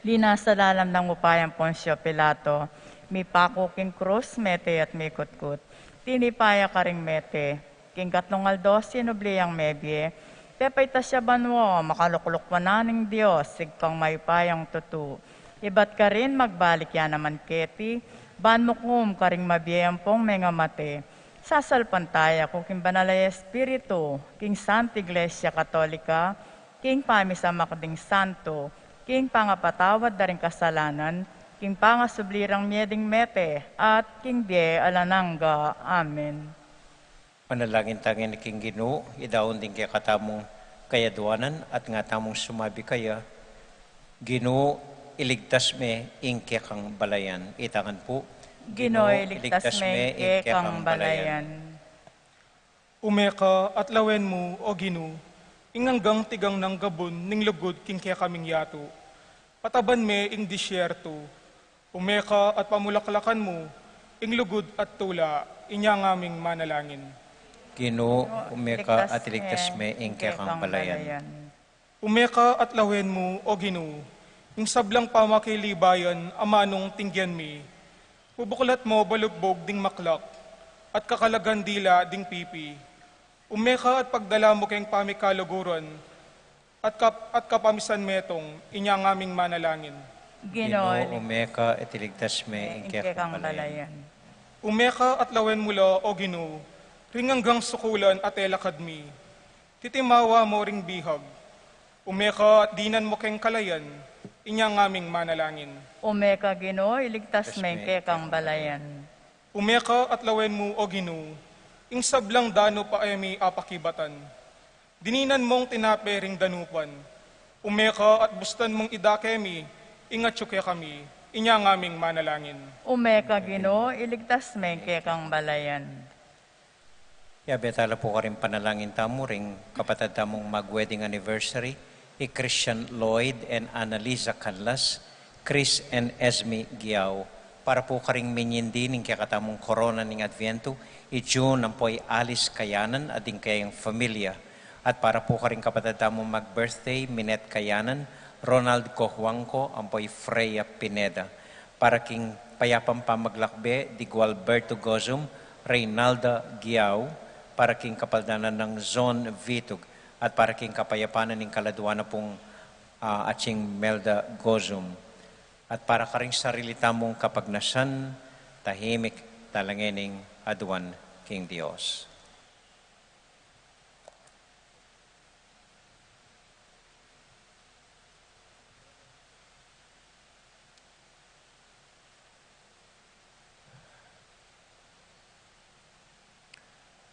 linasa lalam nang upayang Poncio Pilato, mipaku king krus, mete at mikutkut. Tinipa ya karing mete, king katlung aldo sinubli yang mebie, pepaitas ya banua, makalukluk wanan ning Dios, Ibpang mayupayang tutu. Ibat karin magbalik ya naman keti, ban mukum karing mabie ampong mengamate. Sasalpantaya ku king Banal a Espiritu, king Santa Iglesia Katolika, king pamisamak ding santo, king pangapatawad da ring kasalanan, king pangasubli rang mie ding mete, at king bie alang angga. Amen. Manalangin ta ngeni king Ginu, idaun ding kekatamung kayaduanan, at nga tamung sumabi kaya, Ginu, iligtas me ing kekang balayan. Ita ngan pu. Ginu, iligtas me ing kekang balayan. Ume ka at lawen mu, O Ginu, ing anggang tigang nang gabun ning lugud king kekaming yatu. Pataban me ing disyertu. Ume ka at pamulaklakan mu ing lugud at tula, inya ngaming manalangin. Ginu, ume ka at iligtas me ing kekang balayan. Ume ka at lawen mu, O Ginu, ing sablang pamakilibayan a manung tinggen mi. Bubuklat mu balugbug ding maklak, at kakalagan dila ding pipi. Ume ka at pagdala mu keng pamikaluguran, at kap-, at kapamisan metung, inya ngaming manalangin. Ginu, ume ka at iligtas me ing kekang balayan. Ume ka at lawen mu la, O Ginu, ring anggang sukulan at e lakad mi. Titimawa mu ring bihag. Ume ka at dinan mu keng kalayan, inya ngaming manalangin. Ume ka, Ginu, iligtas me ing kekang balayan. Ume ka at lawen mu, O Ginu, ing sablang danup a e mi apakibatan. Dininan mung tinape ring danupan. Ume ka at bustan mung idake mi ing atyu kekami, inya ngaming manalangin. Ume ka, Ginu, iligtas me ing kekang balayan. Yabe tala pu karing panalangin tamu ring kapatad tamung mag-wedding anniversary, i Christian Lloyd and Annalisa Canlas, Chris and Esme Giao, para pu karing minyindi ning kekatamung korona ning Adviento, i June ampo i Alice Kayanan at ding kayang familia, at para pu karing kapatad tamung mag-birthday, Minette Kayanan, Ronald Cojuangco ampo i Freya Pineda. Para king payapang pamaglakbe di Gualberto Gozum, Reynalda Giao, para king kapaldanan nang Zon Vitug, at para king kapayapan ning kaladua na pung, ah, atsing Melda Gozum, at para karing sarili tamung kapagnasan, tahimik tala ngening aduan king Dios.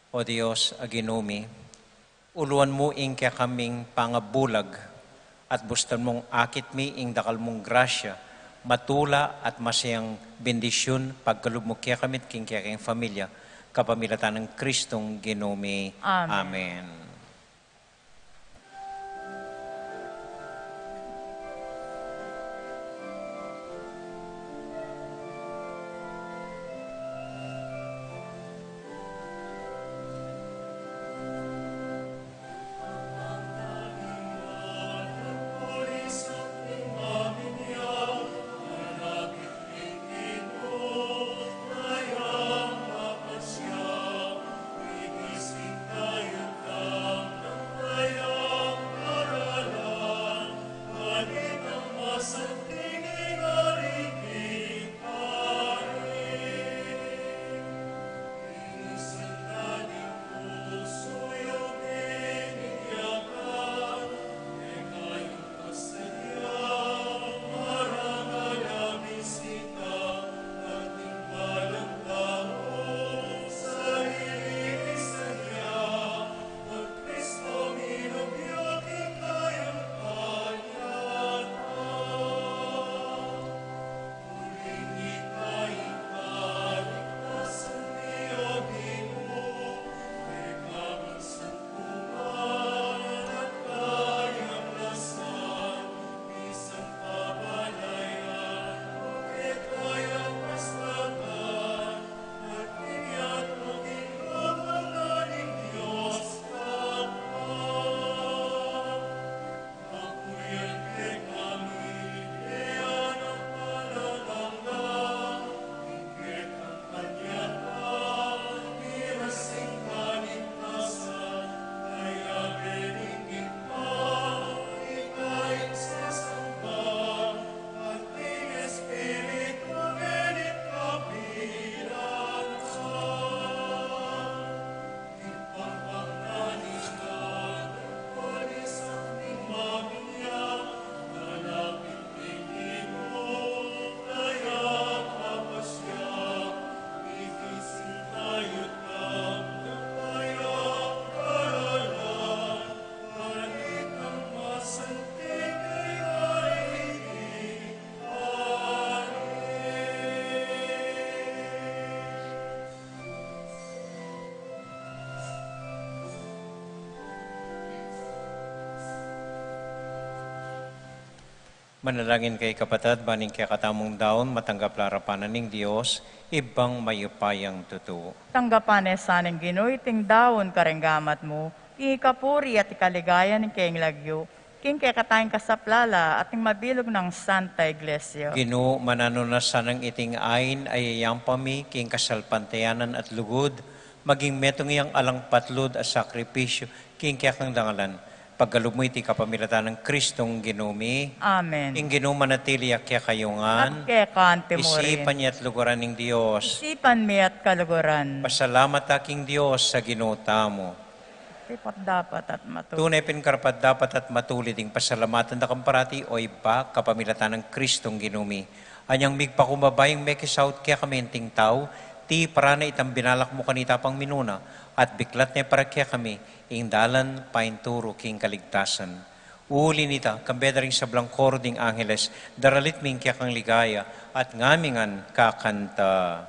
O Dios a Ginu mi, uluan mu ing kekaming pangabulag, at bustan mung akit mi ing dakal mung grasya, matula at masayang bendisyun, pagkalub mu kekami at king kekeng familia, kapamilatan nang Kristong Ginu mi. Amen. Amen. Manalangin kayu, kapatad, ban ing kekatamung daun matanggap la arapan na ning Dios, Ibpang mayupayang tutu. Tanggapan na sa ning Ginu iting daun karing gamat mu, king ikapuri at ikaligaya ning kayang lagyu, king kekatang kasaplalan at ning mabilug nang Santa Iglesia. Ginu, mananu na sanang iting ain a yayampa mi king kasalpantayanan at lugud, maging metung yang alang patlud a sakripisyu king kekang dangalan. Pagkalub mu iti kapamilatan nang Kristong Ginu mi. Amen. Ing Ginu manatili ya kekayu ngan. At keka mu rin. Isipan ya at luguran ning Dios. Isipan mi at kaluguran. Pasalamat ta king Dios a Ginu tamu. Karapat-dapat at matulid. Tune pin karapat-dapat at matulid ing pasalamatan da ka parati, o Ibpa, kapamilatan nang Kristong Ginu mi. Anyang migpakumbaba yang mekisaut kekami ing tau, tiparan na itang binalak mu kanita pang minuna, at biklat ne para kekami ing dalan painturu king kaligtasan. Uli nita, kambe da ring sablang koro ding angeles, daralit mi ing kekang ligaya, at ngami ngan kakanta.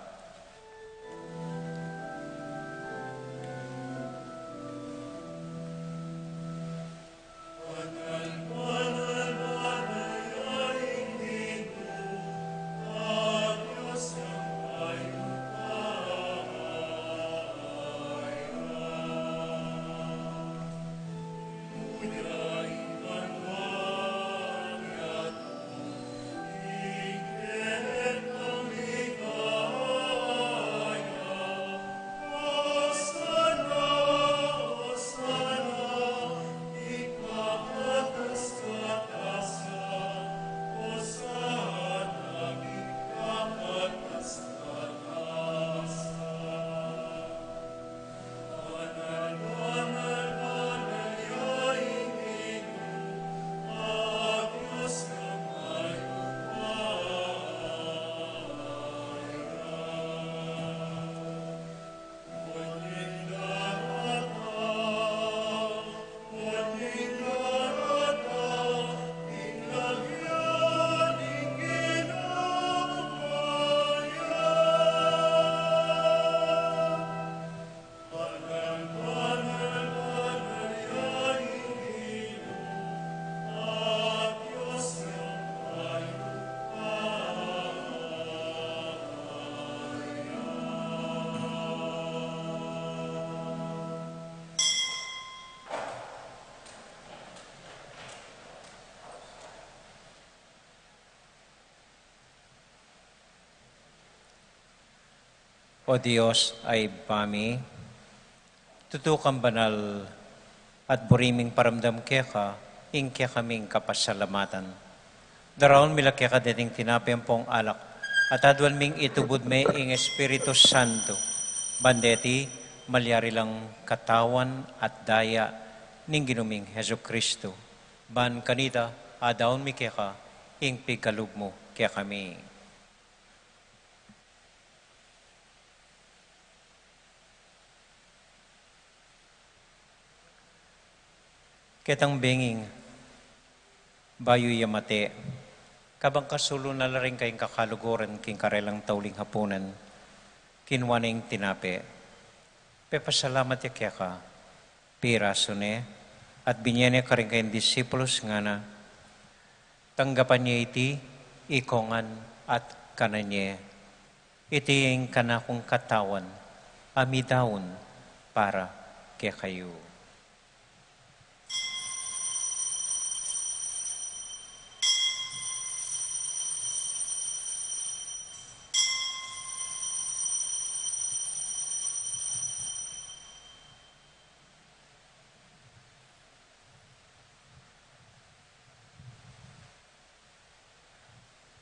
O Dios a Ibpa mi, tutu kang banal, at buri ming paramdam keka ing kekaming kapasalamatan. Daraun mi la keka deting tinape ampong alak, at aduan ming itubud me ing Espiritu Santo, ban deti malyari lang katawan at daya ning Ginu ming Jesucristo. Ban kanita, adaun mi keka ing pikalub mu kekami. Ketang benging bayu ya mate, kabang kasulu na la ring kayang kakaluguran king karelang tauling hapunan, kinua ne ing tinape, pepasalamat ya keka, pirasu ne, at binye ne karing kayang disipulus, ngana, tanggapan ye iti ikongan at kanan ye. Iti ing kanakung katawan a midaun para kekayu.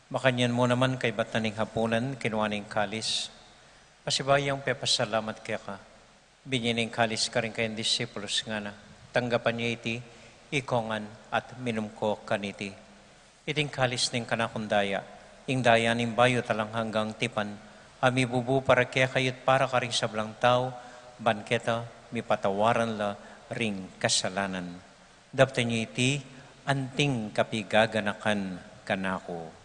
Makanyan mu naman kaybat na ning hapunan, kinua ne ing kalis, pasibayu yang pepasalamat keka, binye ne ing kalis karing kayang disipulus, ngana, tanggapan ye iti ikongan at minum ko kaniti. Iti ing kalis ning kanakung daya, ing daya ning bayu at alang anggang tipan, a mibubu para kekayu't para karing sablang tau, ban keta mipatawaran la ring kasalanan. Daptan ye iti anting kapigaganakan kanaku.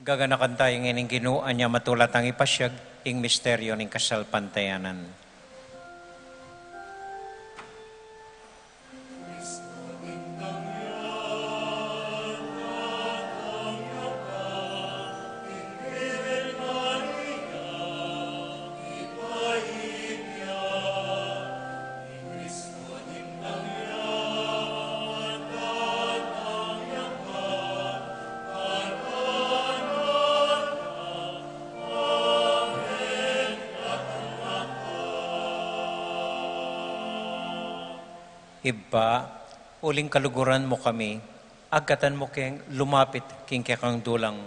Gaganakan tamu ing Ginu, anya matula tang ipasiag ing misteryo ning kasalpantayanan. Ibpa, uling kaluguran mu kami, agkatan mu keng lumapit king kekang dulang,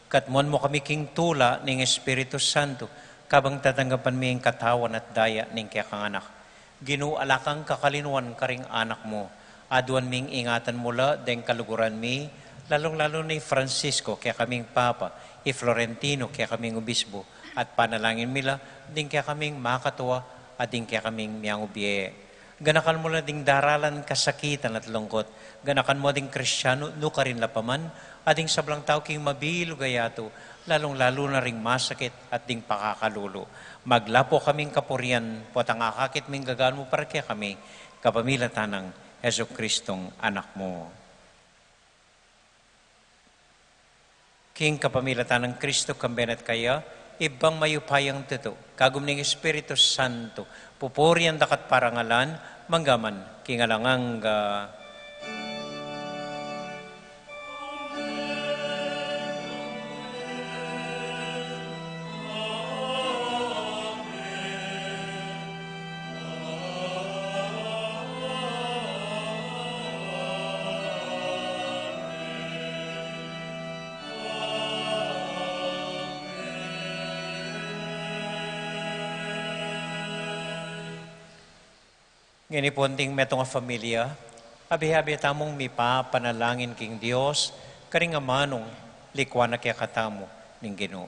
katmuan mu kami king tula ning Espiritu Santo, kabang tatanggapan mi ing katawan at daya ning kekang Anak. Ginu, ala kang kakalinuan karing anak mu. Aduan ming ingatan mu la deng kaluguran mi, lalung-lalu na i Francisco, kekaming Papa, i Florentino, kekaming Obispo, at panalangin mi la ding kekaming makatua at ding kekaming miyangubie. Ganakan mu la ding daralan kasakitan at lungkut. Ganakan mu ding Kristiano nukarin la pa man, at ding sablang tau king mabilug a yatu, lalung-lalu na ring masakit at ding pakakalulu. Maglapo kaming kapurian, potang akakit ming gagan mu para kekami, kapamilatan nang Jesucristong Anak mu. King kapamilatan nang Kristo, kambe na at kaya, Ibpang mayupayang tutu, kagum ning Espiritu Santo, pupurian da ka at parangalan, mangga man king alang angga. Ngeni pu, anting metung a familia, abe-abe tamung mipapanalangin king Dios, karing amanung likuan na kekatamu ning Ginu.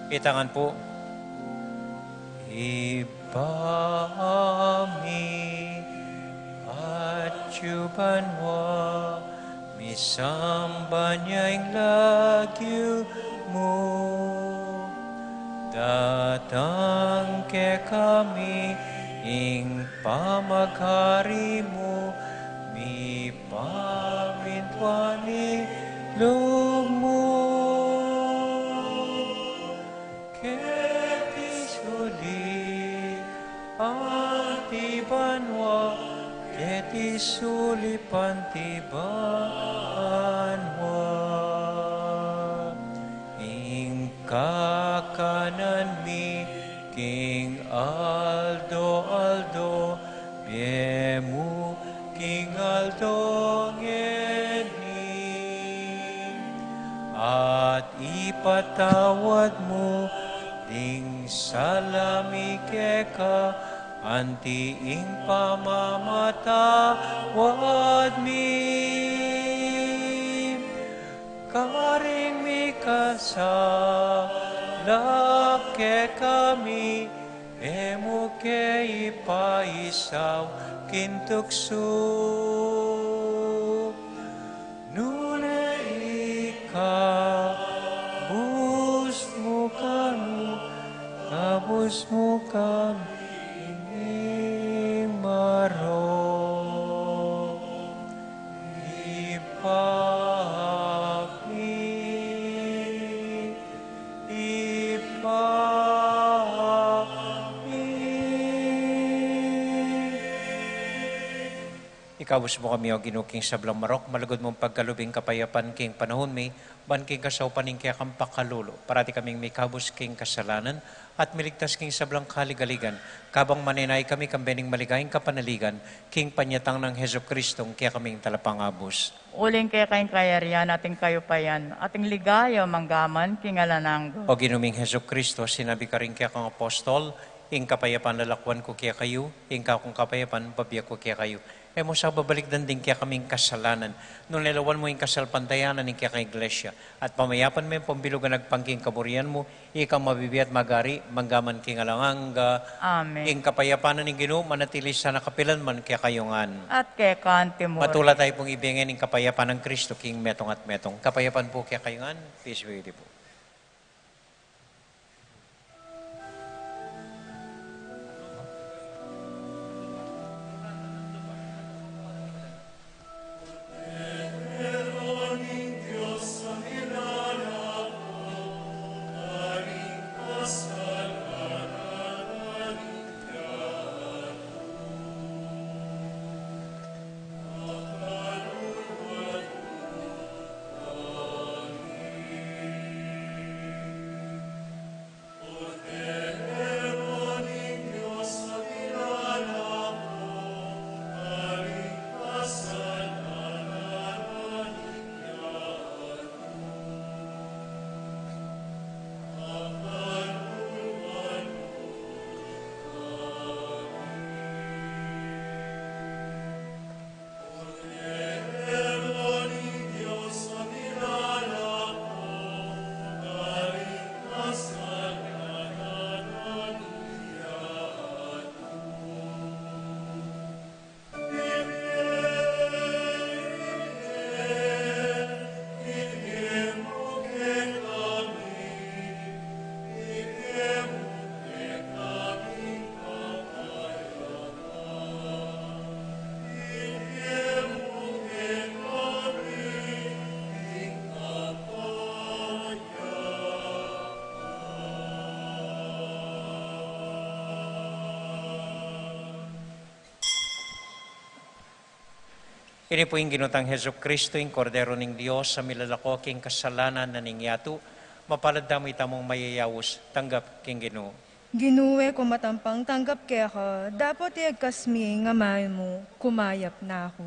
Itangan pu. Ibpa mi, atyu banua, misamban ya ing lagyu mu. Datang kekami ing pamaghari mu, mipamintuan ing lub mu. Keti sulip anti banua, keti sulip anti banua. Ing kakanan mi king aldo-aldo, bie mu king aldo ngeni. At ipatawad mu ding sala mi keka, anti ing pamamatawad mi karing mikasala kekami, e mu ke ipaisaul king tuksu, nune ikabus mu kami, kabus mu kami king marok. Ibpa mi, Ibpa mi. Ikabus mu kami, O Ginu, king sablang marok, malugud mung pagkalub ing kapayapan king panaun mi, ban king kasaupan ning kekang pakalulu, parati kaming mikabus king kasalanan, at miligtas king sablang kaligaligan, kabang manenaya kami kambe ning maligayang kapanaligan, king panyatang nang Jesucristong kekaming Talapangabus. Uling keka ing kayarian at ing kayupayan, at ing ligaya mangga man king alang angga. O Ginu ming Jesucristo, sinabi karing kekang apostol, ing kapayapan lalakwan ku kekayu, ing kakung kapayapan babian ku kekayu. E mu sa babalikdan ding kekaming kasalanan, nune lawan mu ing kasalpantayanan ning keka Iglesia, at pamayapan me pambilugan agpang king kaburian mu, ikang mabibie at magari, mangga man king alang angga. Amen. Ing kapayapan ning Ginu manatili sana kapilan man kekayu ngan. At keka naman. Matula tayu pung ibie ing kapayapan nang Kristo king metung at metung. Kapayapan pu kekayu ngan. Peace be with you po. Ini pu ing Ginu tang Jesucristo, ing Kordero ning Dios, a milalako king kasalanan na ning yatu. Mapalad tamu itamung mayayaus, tanggap king Ginu. Ginu, e ku matampang tanggap keka, dapot iyagkas mi ing amanu mu, kumayap na ku.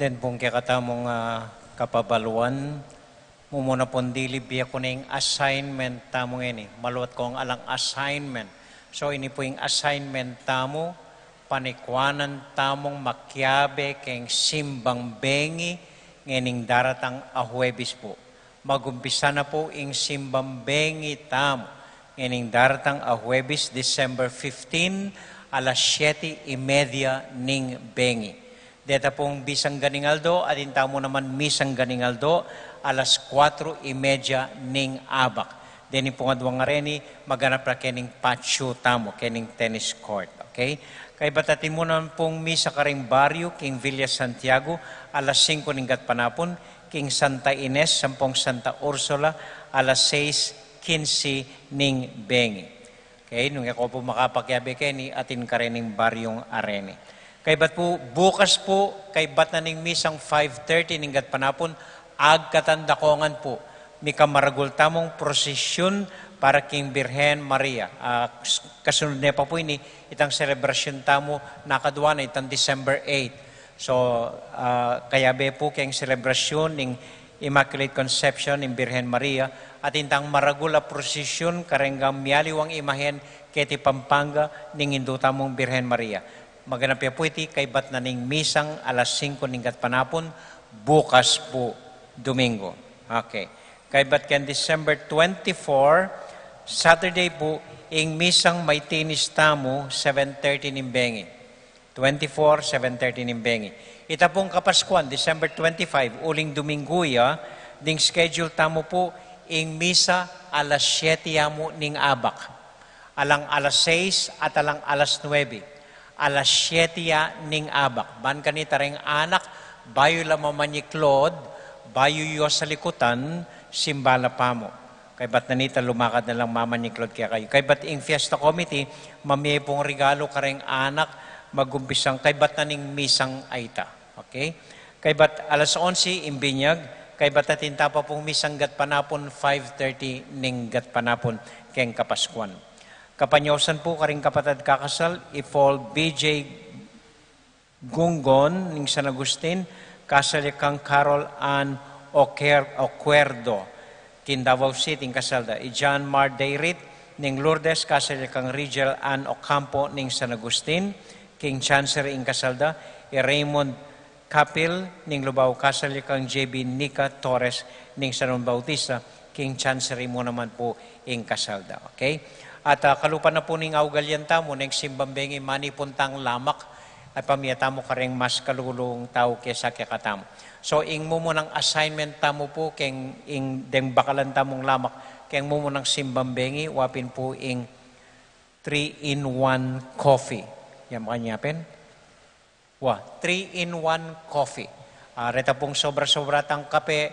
Den pung kekatamung, ah, kapabaluan, mumuna pung dilib ya ku ne ing assignment tamu ngeni. Maluat kong alang assignment. So, ini pu ing assignment tamu, panikuanan tamung makiabe keng simbang bengi ngening daratang a Huwebes pu. Magumpisa na pu ing simbang bengi tamu ngening daratang a Huwebes, December fifteen, alas siyete y media ning bengi. Deta pung misang ganing aldo, atin tamu naman misang ganing aldo, alas kuatro y media ning abak. Deni pung aduang areni, maganap ra kening patio tamu, kening tennis court, okay? Kaybat atin mu naman pung misa karing baryu, king Villa Santiago, alas singko ning gatpanapun, king Santa Ines, sampung Santa Ursula, alas sais kinse ning bengi. Okay, nung e ko pu makapakiabe keni, atin karening baryung areni. Kaybat pu, bukas pu, kaybat na ning misang five thirty ning gatpanapun, agkatan dakongan pu, mikamaragul tamung prosesyun para king Birhen Maria. Ah, s-, kasunod ne pa pu ini, itang selebrasyun tamu, nakadua na itang December eight. So, ah, kayabe pu keng selebrasyun ning Immaculate Conception ning Birhen Maria, atin tang maragul a prosesyun kareng mialiwang imahen keti Pampanga ning Indu tamung Birhen Maria. Maganap ya pu iti kaybat na ning misang alas singko ning gatpanapun, bukas pu, Domingo. Okay. Kaybat keng December twenty-four, Saturday pu, ing misang maitinis tamu, seven thirty ning bengi. Twenty-four, seven thirty ning bengi. Ita pung Kapaskuan, December twenty-five, uling Domingo ya, ding schedule tamu pu, ing misa alas siyete ya mu ning abak. Alang alas sais at alang alas nuebe. Alas siyete ya ning abak. Ban kanita reng anak, bayu la mamanyiklod, bayu yu asalikutan, simba la pamu. Kaybat na nita lumakad na lang mamanyiklod kekayu. Kaybat ing fiesta committee, mamie pung regalu kareng anak, magumpisang kaybat na ning misang ayta. Okay? Kaybat alas onse ing binyag, kaybat atin ta pa pung misang gatpanapun five thirty ning gatpanapun keng Kapaskuan. Kapanyausan pu karing kapatad kakasal, i Paul B J Gungon ning San Agustin, kasal ya kang Carol Ann Oquer-, Oquerdo, king Davao City ing kasal da. I John Mar Dayrit ning Lourdes, kasal ya kang Rigel Ann Ocampo ning San Agustin, king Chancery ing kasal da. I Raymond Kapil ning Lubao, kasal ya kang J B Nica Torres ning San Juan Bautista, king Chancery mu naman pu ing kasal da. Okay? At, ah, kalupa na pu ning augalian tamu, neng simbang bengi manipun tang lamak, at pamie tamu kareng mas kalulung tau kesa kekatamu. So, ing mumunang assignment tamu pu, keng ing deng bakalan tamung lamak, keng mumunang simbang bengi, wa pin pu ing three in one coffee. Yan, makanya pin? Wa, three in one coffee. Ah, reta pung sobra-sobra tang kape,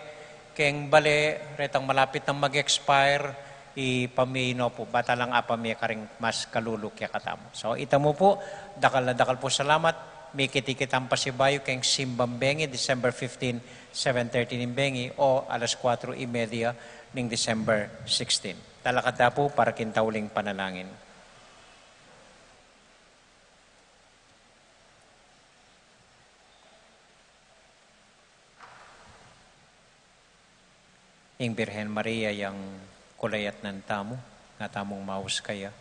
keng bale, retang malapit nang mag-expire, ipamie no pu, bata lang apamie karing mas kalulu kekatamu. So, ita mu pu, dakal na dakal pu salamat, mikit-ikit tamu pasibayu keng simbang bengi, December fifteen, seven thirty ning bengi, o alas kuatro y media ning December sixteen. Talakad ta pu para king tauling panalangin. Ing Birhen Maria yang kulayatnan tamu, nga tamung maus kaya.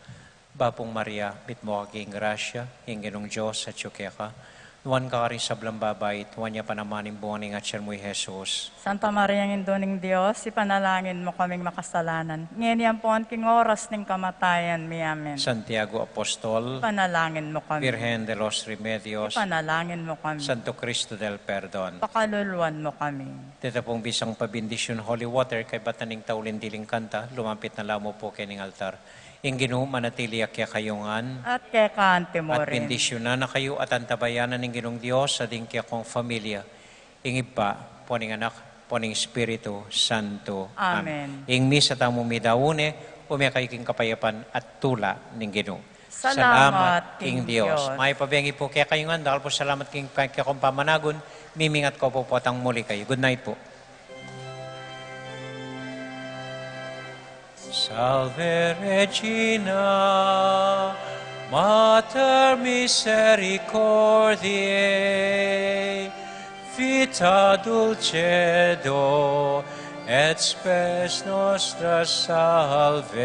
Bapu Maria, mitmu ka king grasya, ing Ginung Dios atyu keka, nuan ka karing sablang babai, at nuan ya pa naman ing bunga ning atyan mu, i Jesus. Santa Maria, Indu ning Dios, ipanalangin mu kaming makasalanan, ngeni ampon king oras ning kamatayan mi. Amen. Santiago Apostol, ipanalangin mu kami. Virgen de los Remedios, ipanalangin mu kami. Santo Cristo del Perdon, pakaluluan mu kami. Deta pung bisang pabendisyun holy water, kaybat na ning tauling diling kanta, lumapit na la mu pu kening altar. Ing Ginu manatili ya kekayu ngan. At keka anti mu rin. At bendisyunan na kayu at antabayanan ning Ginung Dios, a ding kekong familia, ing Ibpa, ampo ning Anak, ampo ning Espiritu Santo. Amen. Amen. Ing misa tamu midaun ne, ume kayu king kapayapan at tula ning Ginu. Salamat king Dios. Mayap a bengi pu kekayu ngan, dakal pu salamat king kekong pamanagun, mimingat ko pu potang muli kayu. Good night pu. Salve Regina, Mater misericordiae, Vita dulcedo et spes nostra salve.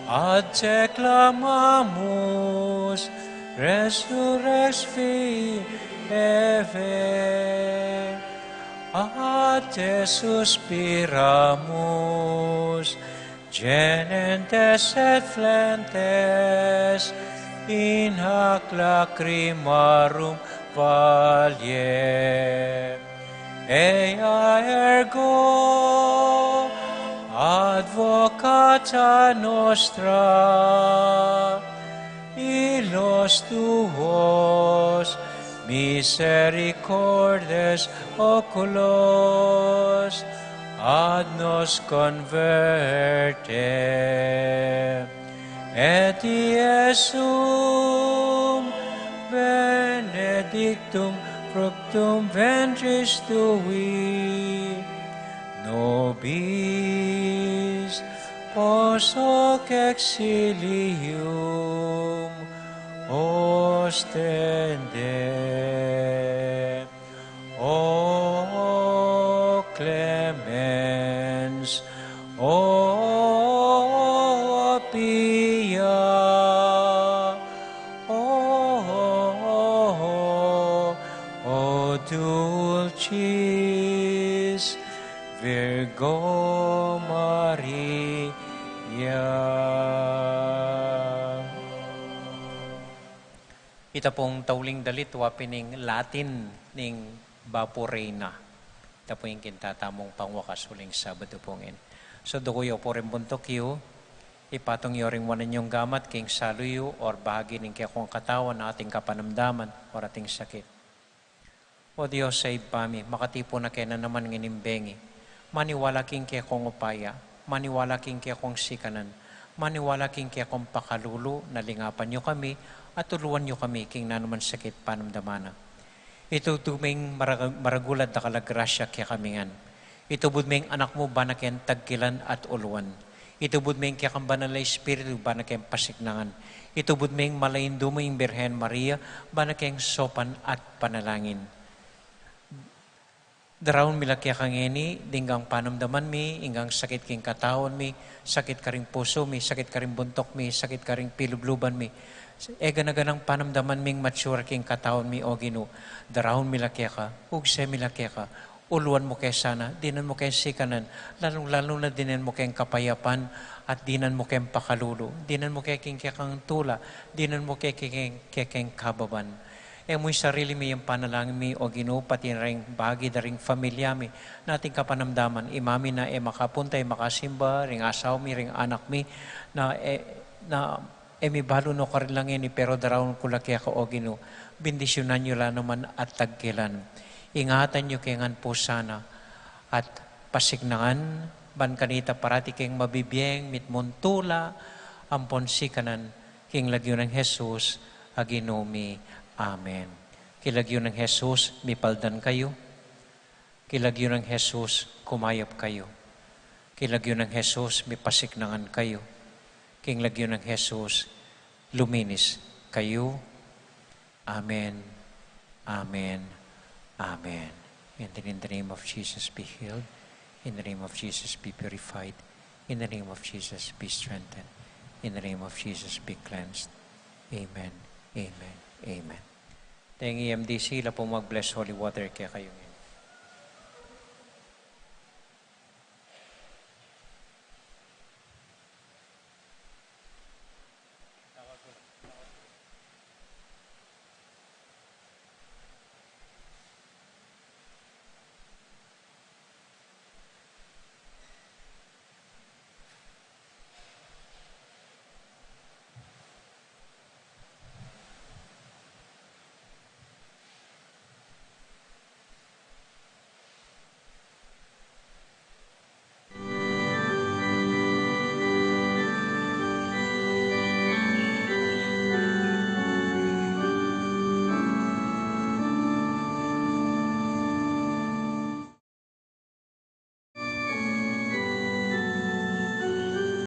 Ad te clamamus, resurrexit Eve. Ad te suspiramus, Genentes et flentes, in hac lacrimarum valle. Ea ergo advocata nostra, illos tuos misericordes oculos ad nos converte. Et Iesum benedictum fructum ventris tui, nobis post hoc exilium ostende. O clemens, o pia, o, o dulcis Virgo Maria. Ita pung tauling dalit, wa pin ing Latin ning Vaporena. Ita pu ing kinatamung pangwakas uling Sabado pung ini. So, duku yu pu ring buntuk yu, ipatung yu ring wanan yung gamat king salu yu or bahagi ning kekong katawan, ating kapanamdaman or ating sakit. O Dios a Ibpa mi, makatipu na kena naman ngening bengi. Maniwala king kekong upaya, maniwala king kekong sikanan, maniwala king kekong pakalulu, na lingapan yu kami, at tuluan yu kami king nanuman sakit panamdaman na. Itubud me ing marag-, maragul at dakal a grasya kekami ngan. Itubud me ing Anak mu, bana keng tagkilan at uluan. Itubud me ing kekang Banal a Espiritu, bana keng pasiknangan. Itubud me ing Mala Indu mu ing Birhen Maria, bana keng saupan at panalangin. Daraun mi la keka ngeni, ding panamdaman mi, inggang sakit king katawan mi, sakit karing pusu mi, sakit karing buntuk mi, sakit karing pilubluban mi. E gana-ganang panamdaman ming matsura king katawan mi, O Ginu. Daraun mi la keka, ugse mi la keka, uluan mu ke sana, dinan mu keng sikanan, lalung-lalu na dinan mu keng kapayapan, at dinan mu keng pakalulu, dinan mu ke king kekang tula, dinan mu ke king, ke king kababan. E mu ing sarili mi, ing panalangin mi, O Ginu, pati na ring bagi da ring familia mi, na ating kapanamdaman, i mami na e makapunta, e makasimba, ring asawa mi, ring anak mi, na e, na e mibalu no karin la ngeni, pero daraun ku la keka, O Ginu, bendisyunan yu la naman at tagkilan. Ingatan yu ke ngan pu sana, at pasiknangan, ban kanita parati keng mabibieng mitmung tula ampon sikanan, king lagyu nang Jesus a Ginu mi. Amen. King lagyu nang Jesus, mipaldan kayu. King lagyu nang Jesus, kumayap kayu. King lagyu nang Jesus, mipasiknangan kayu. King lagyu nang Jesus, luminis kayu. Amen. Amen. Amen. And then in the name of Jesus, be healed. In the name of Jesus, be purified. In the name of Jesus, be strengthened. In the name of Jesus, be cleansed. Amen. Amen. Amen. Thank you, M D C. La pung mag-bless holy water kekayu.